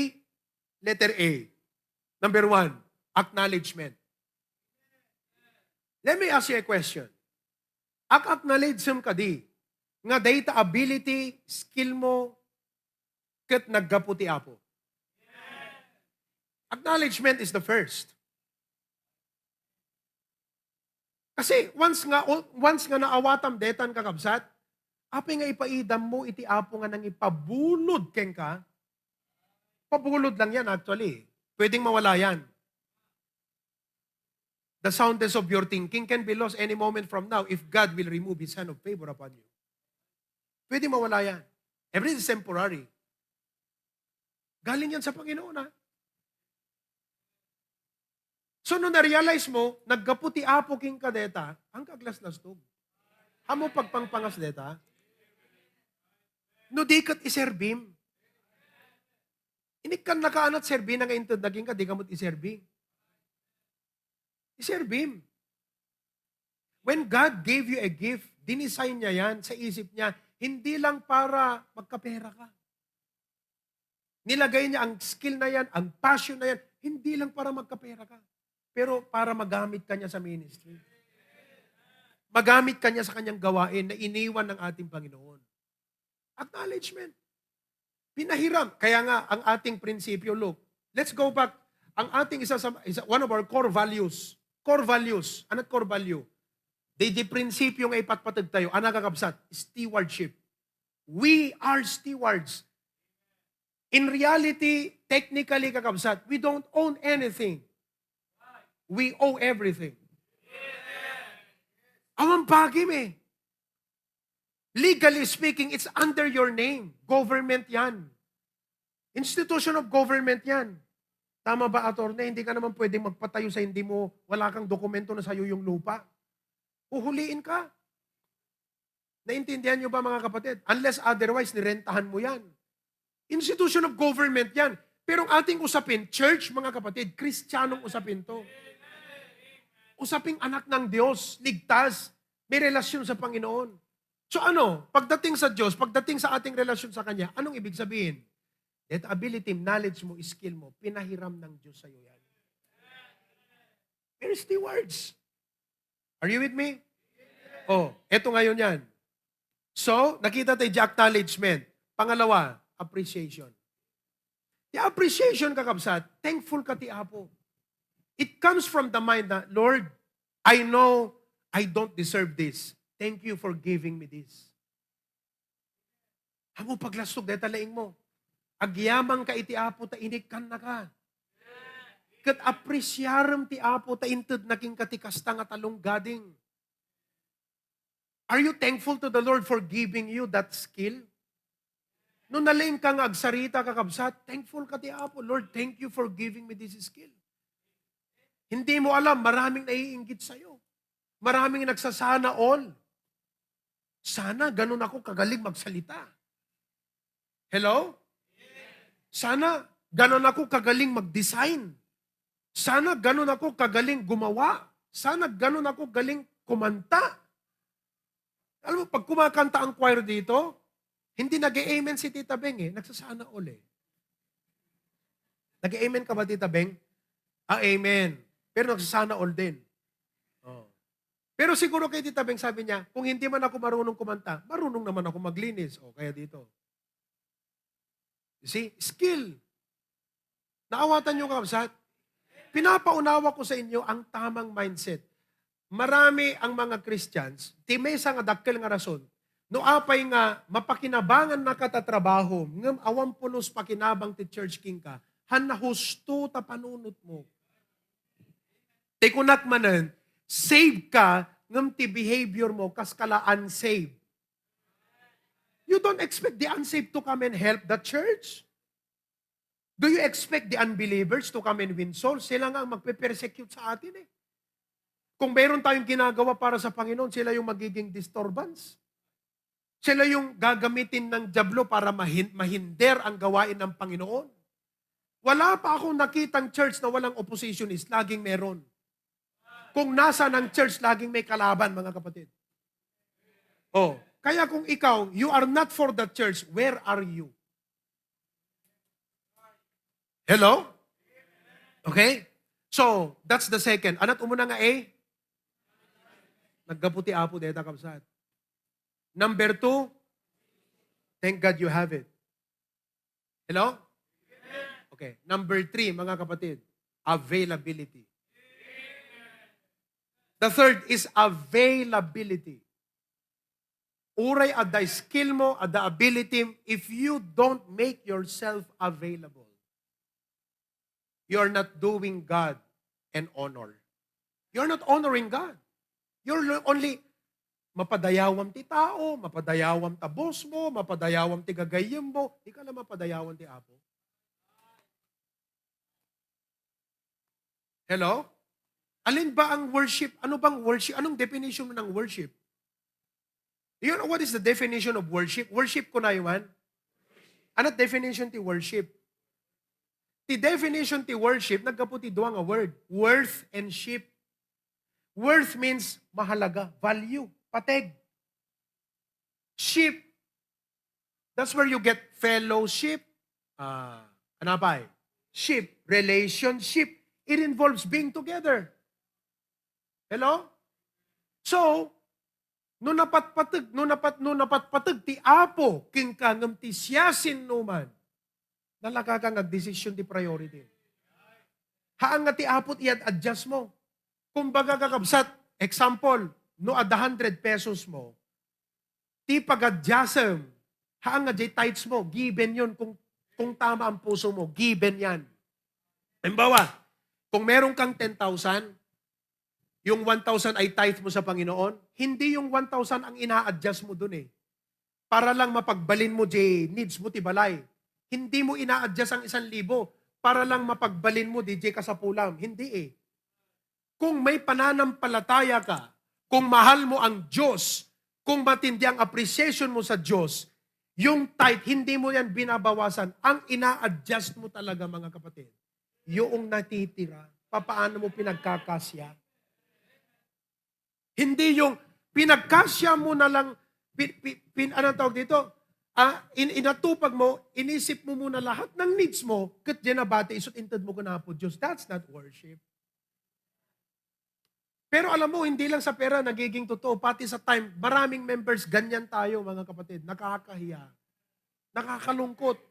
letter A. Number one, acknowledgement. Let me ask you a question. Ak-acknowledge mo kadi nga dayta ability, skill mo, ket naggapu ti Apo. Acknowledgement is the first. Kasi once nga, once nga naawatam detan, kakabsat, apay nga ipaidam mo iti Apo nga nangipabulod kenka? Pabulod lang yan, actually. Pwedeng mawala yan. The soundness of your thinking can be lost any moment from now if God will remove His hand of favor upon you. Pwede mawala yan. Everything is temporary. Galing yan sa Panginoon, ha? So, no na-realize mo, naggapu ti Apo kenka deta, ang kaglaslastog. Amo pagpangpangas deta. No di ket iserbim. Inikkan na ka anat serbina nga inted na kenka, di ka met iserbi. Iserbi. When God gave you a gift, dinesign niya yan sa isip niya, hindi lang para magkapera ka. Nilagay niya ang skill na yan, ang passion na yan, Hindi lang para magkapera ka, pero para magamit ka niya sa ministry. Magamit ka niya sa kanyang gawain na iniwan ng ating Panginoon. Acknowledgement. Pinahiram. Kaya nga, ang ating prinsipyo, look, let's go back. Ang ating isa sa, isa, one of our core values, core values, ano core value? Di, di prinsipyo nga ipatpatag tayo. Ano, kakabsat? Stewardship. We are stewards. In reality, technically, kakabsat, we don't own anything. We owe everything. Awan bagim eh. Legally speaking, it's under your name. Government yan. Institution of government yan. Tama ba, attorney? Hindi ka naman pwedeng magpatayo sa hindi mo, wala kang dokumento na sa'yo yung lupa. Huhuliin ka. Naintindihan niyo ba, mga kapatid? Unless otherwise, nirentahan mo yan. Institution of government yan. Pero ang ating usapin, church, mga kapatid, Kristiyanong usapin to. Usaping anak ng Diyos, ligtas, may relasyon sa Panginoon. So ano, pagdating sa Diyos, pagdating sa ating relasyon sa Kanya, anong ibig sabihin? That ability, knowledge mo, skill mo, pinahiram ng Diyos sa'yo yan. We're stewards. Are you with me? Oh, eto ngayon yan. So, nakita tayo di acknowledgement. Pangalawa, appreciation. Di appreciation, kakabsat, thankful ka ti Apo. It comes from the mind na, "Lord, I know I don't deserve this. Thank you for giving me this." Amo paglastog dayta laing mo. Agyamang ka iti Apo ta inikkan na ka. Ket apresiarem ti Apo ta inted na kenka ti kasta nga talong gading. Are you thankful to the Lord for giving you that skill? No nalaing ka nga agsarita, kakabsat, thankful ka ti Apo, "Lord, thank you for giving me this skill." Hindi mo alam, maraming naiinggit sa'yo. Maraming nagsasana all. Sana ganun ako kagaling magsalita. Hello? Sana ganun ako kagaling mag-design. Sana ganun ako kagaling gumawa. Sana ganun ako galing kumanta. Alam mo, pag kumakanta ang choir dito, hindi nag-amen si Tita Beng eh. Nagsasana all eh. Nag-amen ka ba, Tita Beng? Ah, amen. Pero nagsasana all din. Oh. Pero siguro kay Tita Beng, sabi niya, "Kung hindi man ako marunong kumanta, marunong naman ako maglinis." O, kaya dito. You see? Skill. Naawatan niyo, kabsat? Pinapaunawa ko sa inyo ang tamang mindset. Marami ang mga Christians, ti maysa nga dakkel nga rason, no apay nga mapakinabangan na ka ta trabaho, ngem awan pulos pakinabang ti church kenka, han nahusto ta panunot mo. Ti kunak manen, save ka, ngem ti behavior mo, kas kala unsaved. You don't expect the unsaved to come and help the church? Do you expect the unbelievers to come and win souls? Sila nga ang magpe-persecute sa atin eh. Kung meron tayong ginagawa para sa Panginoon, sila yung magiging disturbance. Sila yung gagamitin ng dyablo para mahin-, mahinder ang gawain ng Panginoon. Wala pa akong nakitang church na walang oppositionist. Laging meron. Kung nasa ng church, laging may kalaban, mga kapatid. Oh, kaya kung ikaw, you are not for the church, where are you? Hello? Okay? So, that's the second. Anat umuna nga A? Naggapu ti Apo deta, kabsat. Number two, thank God you have it. Hello? Okay. Number three, mga kapatid, availability. The third is availability. Uray adda skill mo, adda ability, if you don't make yourself available, you are not doing God an honor. You're not honoring God. You're only mapadayawam ti tao, mapadayawam ta boss mo, mapadayawam ti gagayyem mo, di ka lang mapadayawan ti Apo. Hello? Alin ba ang worship? Ano bang worship? Anong definition mo ng worship? You know what is the definition of worship? Worship ko na iwan. Ano definition ti worship? Ti definition ti worship, naggapu ti dua nga word, worth and ship. Worth means mahalaga, value, pateg. Ship, that's where you get fellowship. Ah, ano pa eh? Ship. relationship. It involves being together. Hello? So, no napatpateg, no napat-, no napatpateg ti Apo kenka ngem ti siasinoman, nalaka ka nga agdesisyon ti priority. Haan nga ti Apo ti ad-adjust mo. Kumbaga, kakabsat, example, no adda hundred pesos mo, ti pag-adjustem, haan nga diay tithes mo, given yun. Kung, kung tama ang puso mo, given yan. Halimbawa, kung meron kang ten thousand, yung one thousand ay tithe mo sa Panginoon, hindi yung one thousand ang ina-adjust mo dun eh. Para lang mapagbalin mo diay needs mo ti balay. Hindi mo ina-adjust ang isang libo para lang mapagbalin mo diay kasapulam. Hindi eh. Kung may pananampalataya ka, kung mahal mo ang Diyos, kung matindi ang appreciation mo sa Diyos, yung tithe, hindi mo yan binabawasan. Ang ina-adjust mo talaga, mga kapatid, yung natitira, papaano mo pinagkakasya? Hindi yung pinagkasya mo na lang, pi-, pi-, pin-, anong tawag dito? Ah, in-, inatupag mo, inisip mo muna lahat ng needs mo, ket diay nabati, isut inted mo kan Apo Diyos. That's not worship. Pero alam mo, hindi lang sa pera nagiging totoo, pati sa time. Maraming members, ganyan tayo, mga kapatid. Nakakahiya. Nakakalungkot.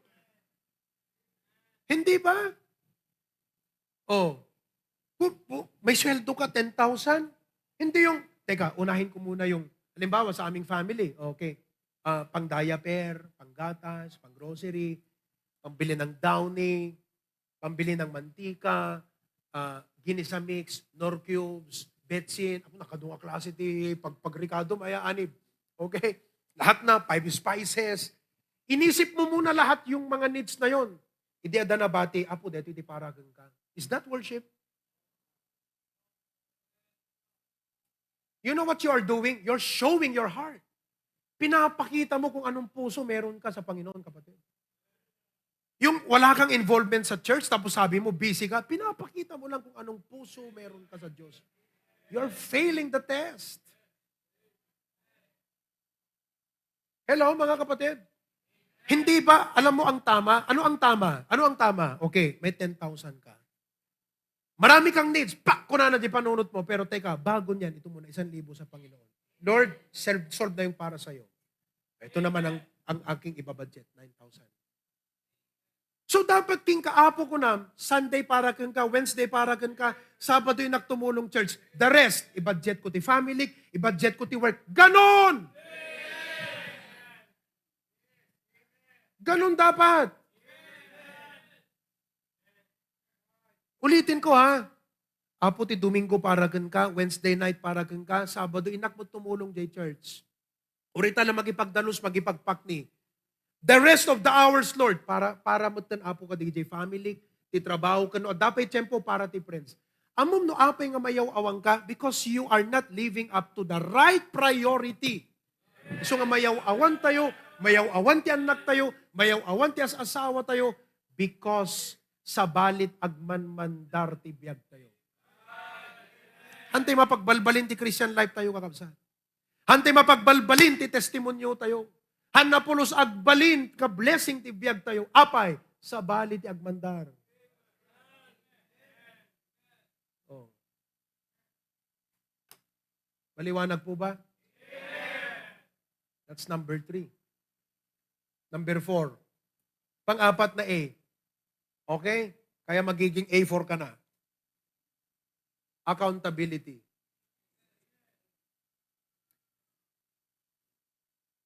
Hindi ba? Oh. Pu-, pu-, may sweldo ka, ten thousand. Hindi yung, teka, unahin ko muna yung, halimbawa, sa aming family, okay, ah, pang diaper, pang gatas, pang grocery, pambili ng Downy, pambili ng mantika, ah, ginisa mix, Knorr cubes, betsin. Ako, nakadunga klase ti pag-, pagrekado, maya anib. Okay? Lahat na, five spices. Inisip mo muna lahat yung mga needs na yon. Idi adda nabati, "Apo, daytoy ti para kenka." Is that worship? You know what you are doing? You're showing your heart. Pinapakita mo kung anong puso meron ka sa Panginoon, kapatid. Yung wala kang involvement sa church, tapos sabi mo, busy ka, pinapakita mo lang kung anong puso meron ka sa Diyos. You're failing the test. Hello, mga kapatid? Hindi ba, alam mo ang tama? Ano ang tama? Ano ang tama? Okay, may ten thousand ka. Marami kang needs. Pak! Kunana di panunot mo. Pero teka, bago niyan, ito muna, isang libo sa Panginoon. Lord, self-, solve na yung para sa'yo. Ito naman ang, ang aking ibabudget, nine thousand. So, dapat king kaapo ko na, Sunday para kenka, Wednesday para kenka, Sabado yung nagtumulong church. The rest, ibudget ko ti family, ibudget ko ti work. Ganon! Ganon dapat. Ulitin ko, ha. Apo, ti Domingo para kenka, Wednesday night para kenka, Sabado, inak mo tumulong jay church. Urita lang magipagdalus, magipagpakni. The rest of the hours, Lord, para, para metten, Apo, ka di jay family, ti trabaho, ken no adda pay tiempo para ti friends. Ammom no apay nga mayaw-awan ka? Because you are not living up to the right priority. So nga mayaw-awan tayo, mayaw-awan ti annak tayo, mayaw-awan ti as-asawa tayo, because sabali ti agmanmandar ti biag tayo. Haan ti mapagbalbalin ti Christian life tayo, kakabsat. Haan ti mapagbalbalin ti testimonio tayo. Haan napulos agbalin ka blessing ti biag tayo. Apay, sabali ti agmandar. Oh. Maliwanag po ba? That's number three. Number four. Pang-apat na A. Okay? Kaya magiging A four ka na. Accountability.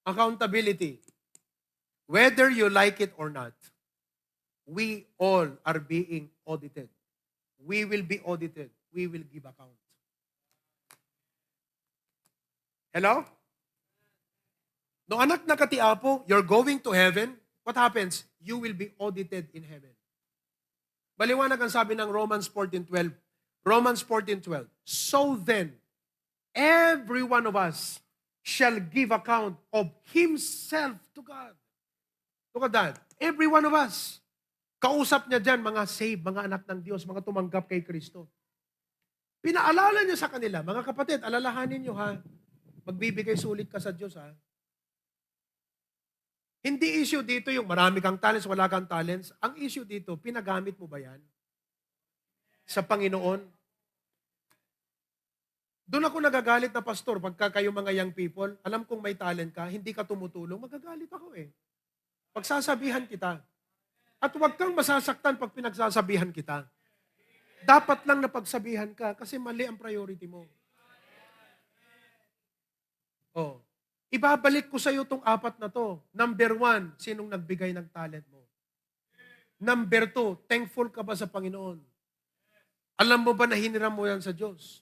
Accountability. Whether you like it or not, we all are being audited. We will be audited. We will give account. Hello? No anak na ka ti Apo, you're going to heaven. What happens? You will be audited in heaven. Maliwanag ang sabi ng Romans fourteen twelve. Romans fourteen twelve. So then, every one of us shall give account of himself to God. Look at that. Every one of us. Kausap niya diyan, mga saved, mga anak ng Diyos, mga tumanggap kay Kristo. Pinaalala niya sa kanila, "Mga kapatid, alalahanin niyo, ha, magbibigay sulit ka sa Diyos, ha." Hindi issue dito yung marami kang talents, wala kang talents. Ang issue dito, pinagamit mo ba yan? sa Panginoon. Doon ako nagagalit na, "Pastor, pagka kayo mga young people, alam kong may talent ka, hindi ka tumutulong, magagalit ako eh. Pagsasabihan kita." At huwag kang masasaktan pag pinagsasabihan kita. Dapat lang na pagsabihan ka kasi mali ang priority mo. Oh. Ibabalik ko sa iyo tong apat na to. Number one, sinong nagbigay ng talent mo? Number two, thankful ka ba sa Panginoon? Alam mo ba na hiniram mo yan sa Diyos?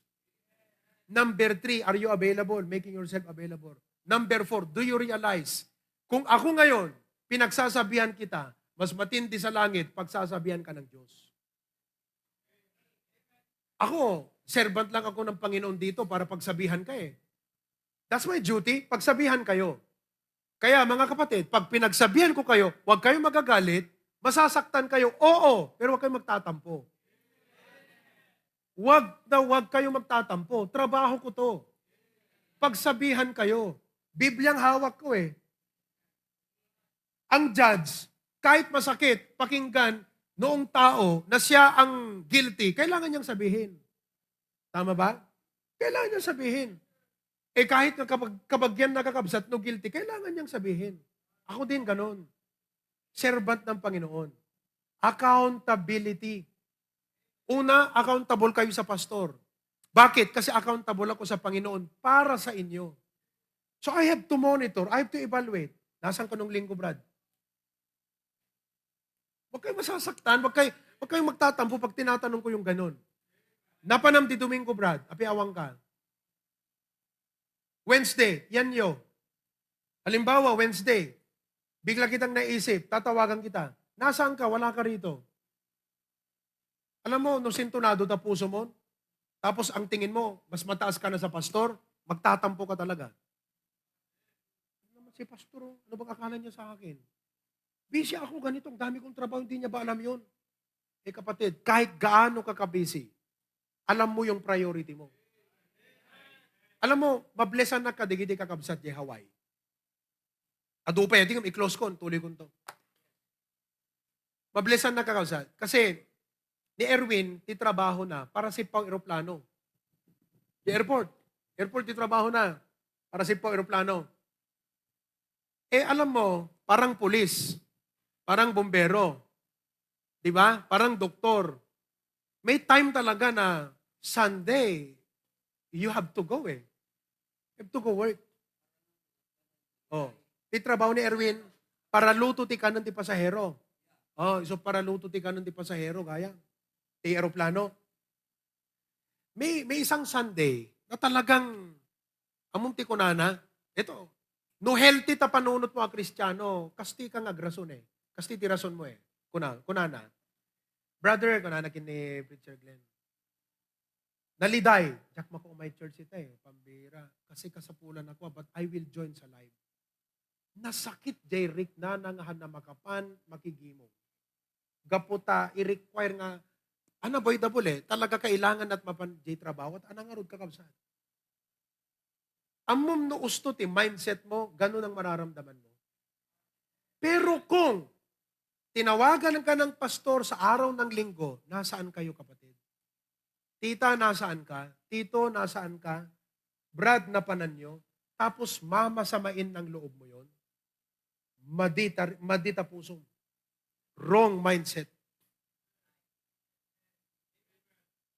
Number three, are you available? Making yourself available. Number four, do you realize, kung ako ngayon, pinagsasabihan kita, mas matindi sa langit, pagsasabihan ka ng Diyos. Ako, servant lang ako ng Panginoon dito para pagsabihan ka eh. That's my duty, pagsabihan kayo. Kaya mga kapatid, pag pinagsabihan ko kayo, huwag kayong magagalit, masasaktan kayo, oo, pero huwag kayong magtatampo. Huwag na huwag kayong magtatampo. Trabaho ko to. Pagsabihan kayo. Bibliang hawak ko eh. Ang judge, kahit masakit pakinggan noong tao na siya ang guilty, kailangan niyang sabihin. Tama ba? Kailangan niyang sabihin. Eh kahit nga kabag-, kabagyan na kakabsat no guilty, kailangan niyang sabihin. Ako din ganon. Servant ng Panginoon. Accountability. Una, accountable kayo sa pastor. Bakit? Kasi accountable ako sa Panginoon para sa inyo. So I have to monitor, I have to evaluate. Nasaan ka nung linggo, Brad? Huwag kayong masasaktan, huwag kayo, huwag kayong magtatampo pag tinatanong ko yung ganun. Napanam di Domingo, Brad, apiawang ka. Wednesday, yan yo. Halimbawa, Wednesday, bigla kitang naisip, tatawagan kita. Nasaan ka? Wala ka rito. Alam mo, no sintonado ta puso mo, tapos ang tingin mo, mas mataas ka na sa pastor, magtatampo ka talaga. Ano naman si pastor, oh? Ano bang akala niya sa akin? Busy ako ganito, ang dami kong trabaho, hindi niya ba alam yun? Eh kapatid, kahit gaano ka ka-busy, alam mo yung priority mo. Alam mo, mablesan na ka, digidi kakabsat di Hawaii. Adu pa, di i-close ko, tuloy ko to. Mablesan na kakabsat. Kasi, ni Erwin, ti trabaho na para sa pang eroplano. Di airport. Airport ti trabaho na para sa pang eroplano. Eh, alam mo, parang pulis, parang bombero, di ba? Parang doktor. May time talaga na Sunday, you have to go eh. You have to go work. Oh, ti trabaho ni Erwin, paraluto ti kanen ti pasahero. Oh, so paraluto ti kanen ti pasahero, gaya. Ti eroplano. May, may isang Sunday na talagang, among ti kunana, ito, no healthy ta panunot mo a Kristiano, kasti ka nga agrason eh. Kasti ti rason mo eh. Kuna, kunana, "Brother," kunana ken ni Preacher Glenn, "naliday, diak makuumay church ita eh, pambira, kasi kasapulan ako, but I will join sa live." Nasakit jay riknana nga han na makapan makigimong. Gapu ta i-require nga, unavoidable eh, talaga kailangan na mapan jay trabaho, at anang arud kakabsat. Ammom no usto ti mindset mo, ganun ang mararamdaman mo. Pero kung tinawagan ka ng pastor sa araw ng linggo, nasaan kayo, kapatid? Tita, nasaan ka? Tito, nasaan ka? Brad, napanan nyo? Tapos mamasamain ng loob mo yon? Madita, madita puso. Wrong mindset.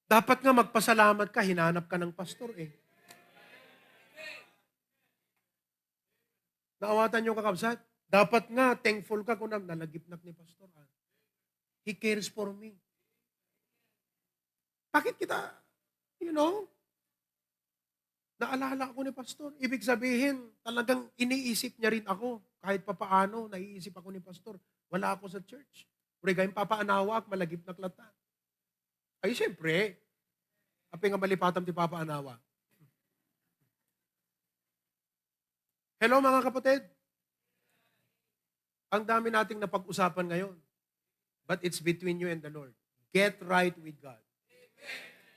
Dapat nga magpasalamat ka, hinanap ka ng pastor eh. Naawatan nyo, kakabsat? Dapat nga thankful ka kung na-, nalagipnak ni pastor. Ah. He cares for me. Bakit kita, you know, naalala ako ni pastor. Ibig sabihin, talagang iniisip niya rin ako. Kahit papaano, naiisip ako ni pastor. Wala ako sa church. Uray gayam papaanawaak, malagipnak latta. Ay, siyempre. Apay nga malipatam ti papaanawa. Hello, mga kapatid. Ang dami nating napag-usapan ngayon. But it's between you and the Lord. Get right with God.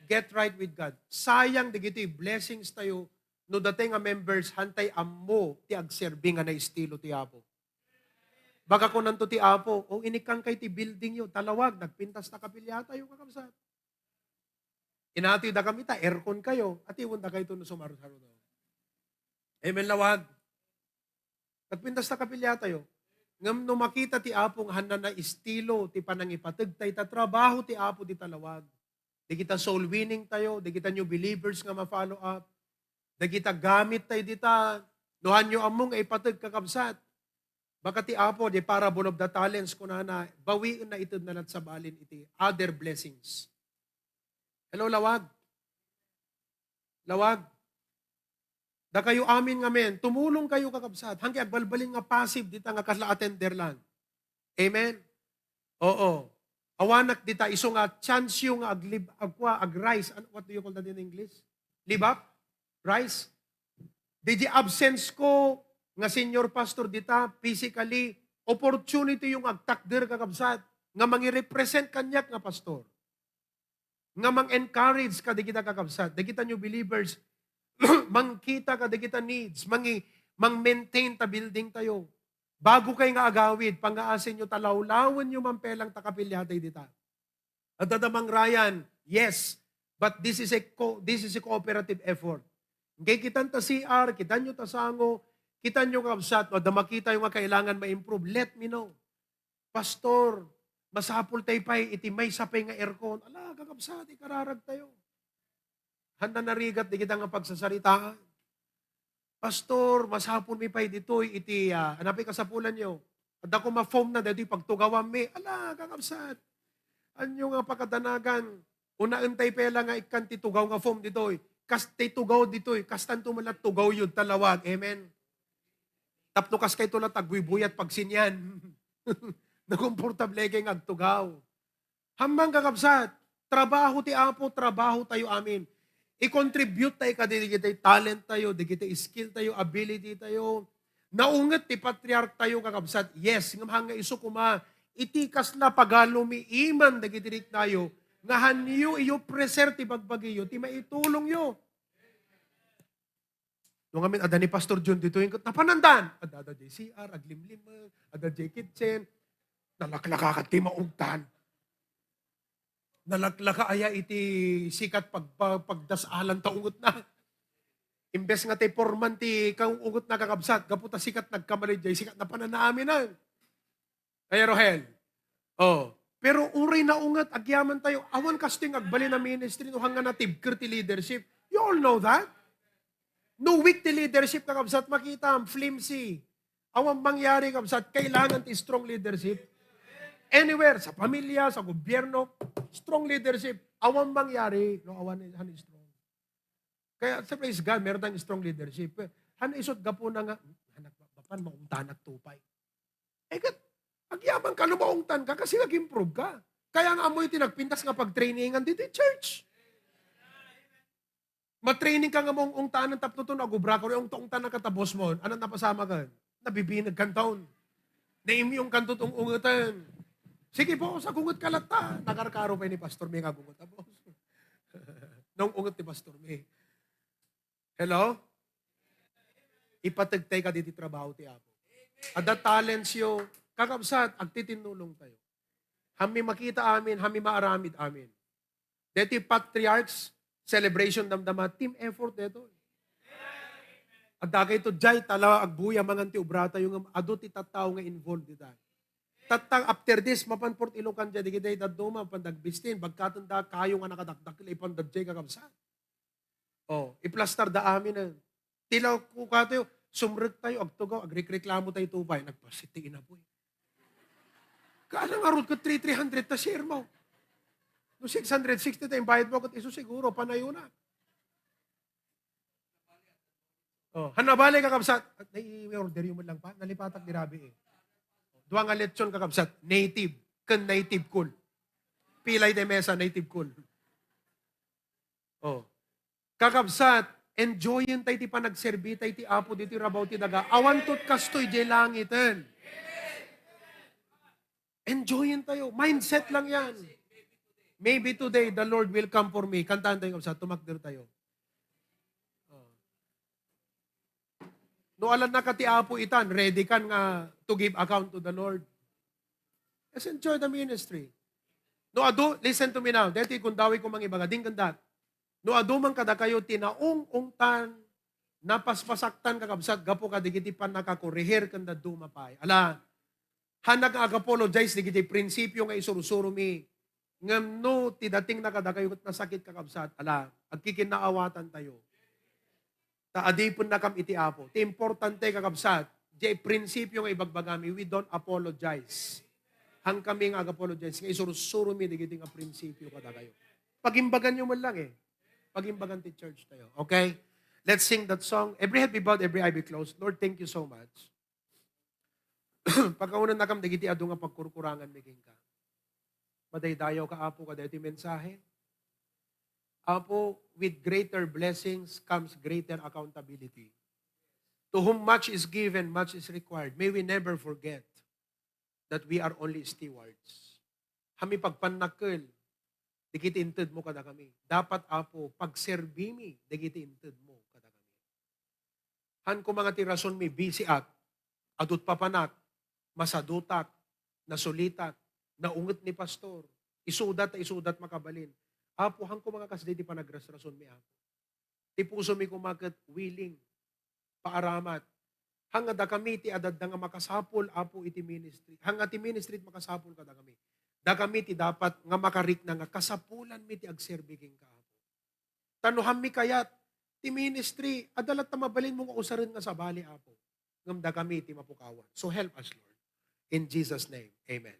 Get right with God. Sayang dagiti blessings tayo no datay nga members, hantay ammo ti agserbi nga naestilo ti Apo. Baga kunanto ti Apo, "O, inikkan kay ti building yo, talawag, nagpintas ta kapilya tayo, kakabsat." Inatiw dakami ta aircon kayo, atiwen dakayto no sumarusarudo. Amen, lawag. Nagpintas ta kapilya tayo. Ngem no makita ti Apo nga hanna na estilo ti panangipateg tayo, ta trabaho ti Apo dita lawag. Dagita soul winning tayo, dagita new believers nga ma-follow up, dagita gamit tayo dita, no hanyo ammo nga ipateg, kakabsat. Baka ti Apo, di parable of the talents, kunana, bawien na ited na lat sa balin iti other blessings. Hello, lawag? Lawag? Dakayo amin nga men, tumulong kayo, kakabsat. Hanggang agbalbalin nga passive dita nga kasla attender lang. Amen? Oo. Awanak dita, isu nga chance yo nga aglib-, agkua, ag-rise. Ano, what do you call that in English? Live up? Rise? Di di absence ko nga senior pastor dita, physically, opportunity yung agtakder, kakabsat, nga mangirepresent kanyak nga pastor. Nga mang-encourage ka dagita, kakabsat, dagita new believers, mangkita ka dagita needs, mangi-, mang-maintain ta building tayo. Bago kay nga agawid, pangngaasinyo, talawlawenyo man pelang ta kapilya tayo dita. Adda da mangrayan, yes, but this is a co-, this is a cooperative effort. Kay kitan ta C R, kitanyo ta sango, kitanyo, kabsat, no, adda makitayo nga kailangan ma-improve, let me know. "Pastor, masapul tayo pay iti maysa pay nga aircon." Ala, kakabsat, ikararag tayo. Handa narigat di kita nga pagsasaritaan. "Pastor, masapul mi pay ditoy iti, ah, ano pay kasapulan yo? Adda koma foam na ditoy pagtugawan mi." Ala, kakabsat. Anyo nga pakadanagan, unaen tayo pela nga ikkan ti tugaw nga foam ditoy. Kas ti tugaw ditoy, kastanto man la tugaw yun talawag. Amen. Tapno kas kayto la tagbuyat pagsinian. Nakomportable kay nga agtugaw. Hammang, kakabsat, trabaho ti Apo, trabaho tayo amin. I-contribute tayo kadagiti talent tayo, dagiti skill tayo, ability tayo. Naunget ti patriarch tayo, kakabsat. Yes, ngem hanga isu koma, iti kasla pagalumiiman dagiti riknayo, nga hanyo iyo preser ti bagbagiyo, ti maitulongyo. No ngamin, adda ni Pastor John ditoy, ket napanandan. Adda, adda jay C R, aglimlim, adda jay kitchen. Nalaklaka ket ti maungtan. Nalaklaka aya iti sikat pag-, pag-, pagdasalan ta ungetna. Imbes nga ti porman ti kaungetna, kakabsat, gapu ta sikat nagkamali jay sikat, napananaminan. Kaya, Rohel. Oh. Pero uray naunget, agyaman tayo. Awan kastoy nga agbalin a ministry no hanga natibker ti leadership. You all know that? No weak ti leadership, kakabsat, makita, flimsy. Awan mangyari, kabsat, kailangan ti strong leadership. Anywhere, sa pamilya, sa gobyerno, strong leadership. Awan mangyari, no, awan, han strong. Kaya, sa praise God, meron tayong strong leadership. Pero, han isut gapu na nga, "Hmm, anak, mapan, maungtanak tupay." Eh, kat, agyaman ka, no maungtan ka, kasi nag-improve ka. Kaya nga, amoy ti nagpintas nga pagtrainingan dito, church. Matraining ka nga maung-ungtanan, tapno to, nagubra ka, uri, ungta-ungtanan ka, ta boss mo, ano napasama ka? Nabibinag kan taon. Naimyong kan tutong ungutan. Sige, boss, agunget ka latta. Nakarkaro pa ni Pastor May nga agunget, ah, boss. Nung unget ni Pastor May. Hello? Ipateg tayo kaditi trabaho ti Apo. Adda talents yo. Kakabsat, agtitinnulong tayo. Hammi makita amin, hammi maaramid amin. Deti patriarchs, celebration damdama, team effort deto. Adda kayto jay, tala, agbuya mangan ti obra tayo nga adu ti tattao nga involved dita. Tattang after this, mapan Port Ilocan jay, digitay dadduma, mapan dagbistin, bagkaten da, kayo nga nakadakdakkel, ipan da jay kakabsat. Oh, iplastar da amin, eh. Tilaw ko katayo, sumrek tayo, agtugaw, agrekreklamo tayo tupay, nagpasit ti inapoy. Kaano nga rod ko three, three hundred ta share mo? No six hundred sixty ta imbayad mo, ket isu siguro, panayo na. Oh, han nabali, kakabsat. At nai-order yun mo lang pa. Nalipatak di rabi eh. Dua nga lechon, kakabsat. Native. Ken native cool. Pilay de mesa, native cool. Oh. Kakabsat, enjoyen tay ti panagserbi tay ti Apo ditoy rabaw ti daga. Awan tot kastoy jay langiten. Enjoyen tayo. Mindset lang yan. "Maybe today the Lord will come for me." Kantaan tayo, kabsat, tumakder tayo. Oh. No, alan na ka ti Apo itan, ready kan nga to give account to the Lord. Just enjoy the ministry. No, adu, listen to me now. Deti kun dawi ko mangibaga, ding kandat. No adu man kadakayo ti naung-ungtan, napaspasaktan, kakabsat, gapu kadagiti pannakakurihir ken dadduma pay. Ala, hannak nga ag-apologize dagiti prinsipio nga isursuro mi. Ngem no ti dating na kadakayo ket nasakit, kakabsat, ala, agkikinnaawatan tayo. Ta adipennakam iti Apo. Ti importante, kakabsat, diay prinsipio nga ibagbagami, we don't apologize. Hankami nga ag-apologize, nga isursuro mi dagiti nga prinsipio kadakayo. Pagimbagan yo man lang eh. Pagimbagan ti church tayo. Okay? Let's sing that song. Every head be bowed, every eye be closed. Lord, thank you so much. Pakaunannakam dagiti adu nga pagkurkuranganmi kenka. Madaydayaw ka, Apo, kadaytoy mensahe. Apo, with greater blessings comes greater accountability. To whom much is given, much is required. May we never forget that we are only stewards. Haanmi pagpannakkel dagiti intedmo kadakami. Dapat, Apo, pagserbimi dagiti intedmo kadakami. Haan koma nga ti rasonmi, bisiak, adut papanak, masadutak, nasulitak, naunget ni pastor, isuda ta isuda ti makabalin. Apo, haan koma nga kasdi ti panagrasrasonmi, Apo. Ti pusomi koma ket willing, paaramat. Haan nga dakami ti adda nga makasapul, Apo, iti ministry. Haan nga ti ministry ti makasapul kadakami. Dakami ti dapat nga makarikna nga kasapulanmi ti agserbi kenka, Apo. Ta no haanmi kayat, ti ministry, adda latta mabalinmo nga usaren nga sabali, Apo. Ngem dakami ti mapukawan. So help us, Lord. In Jesus' name, amen.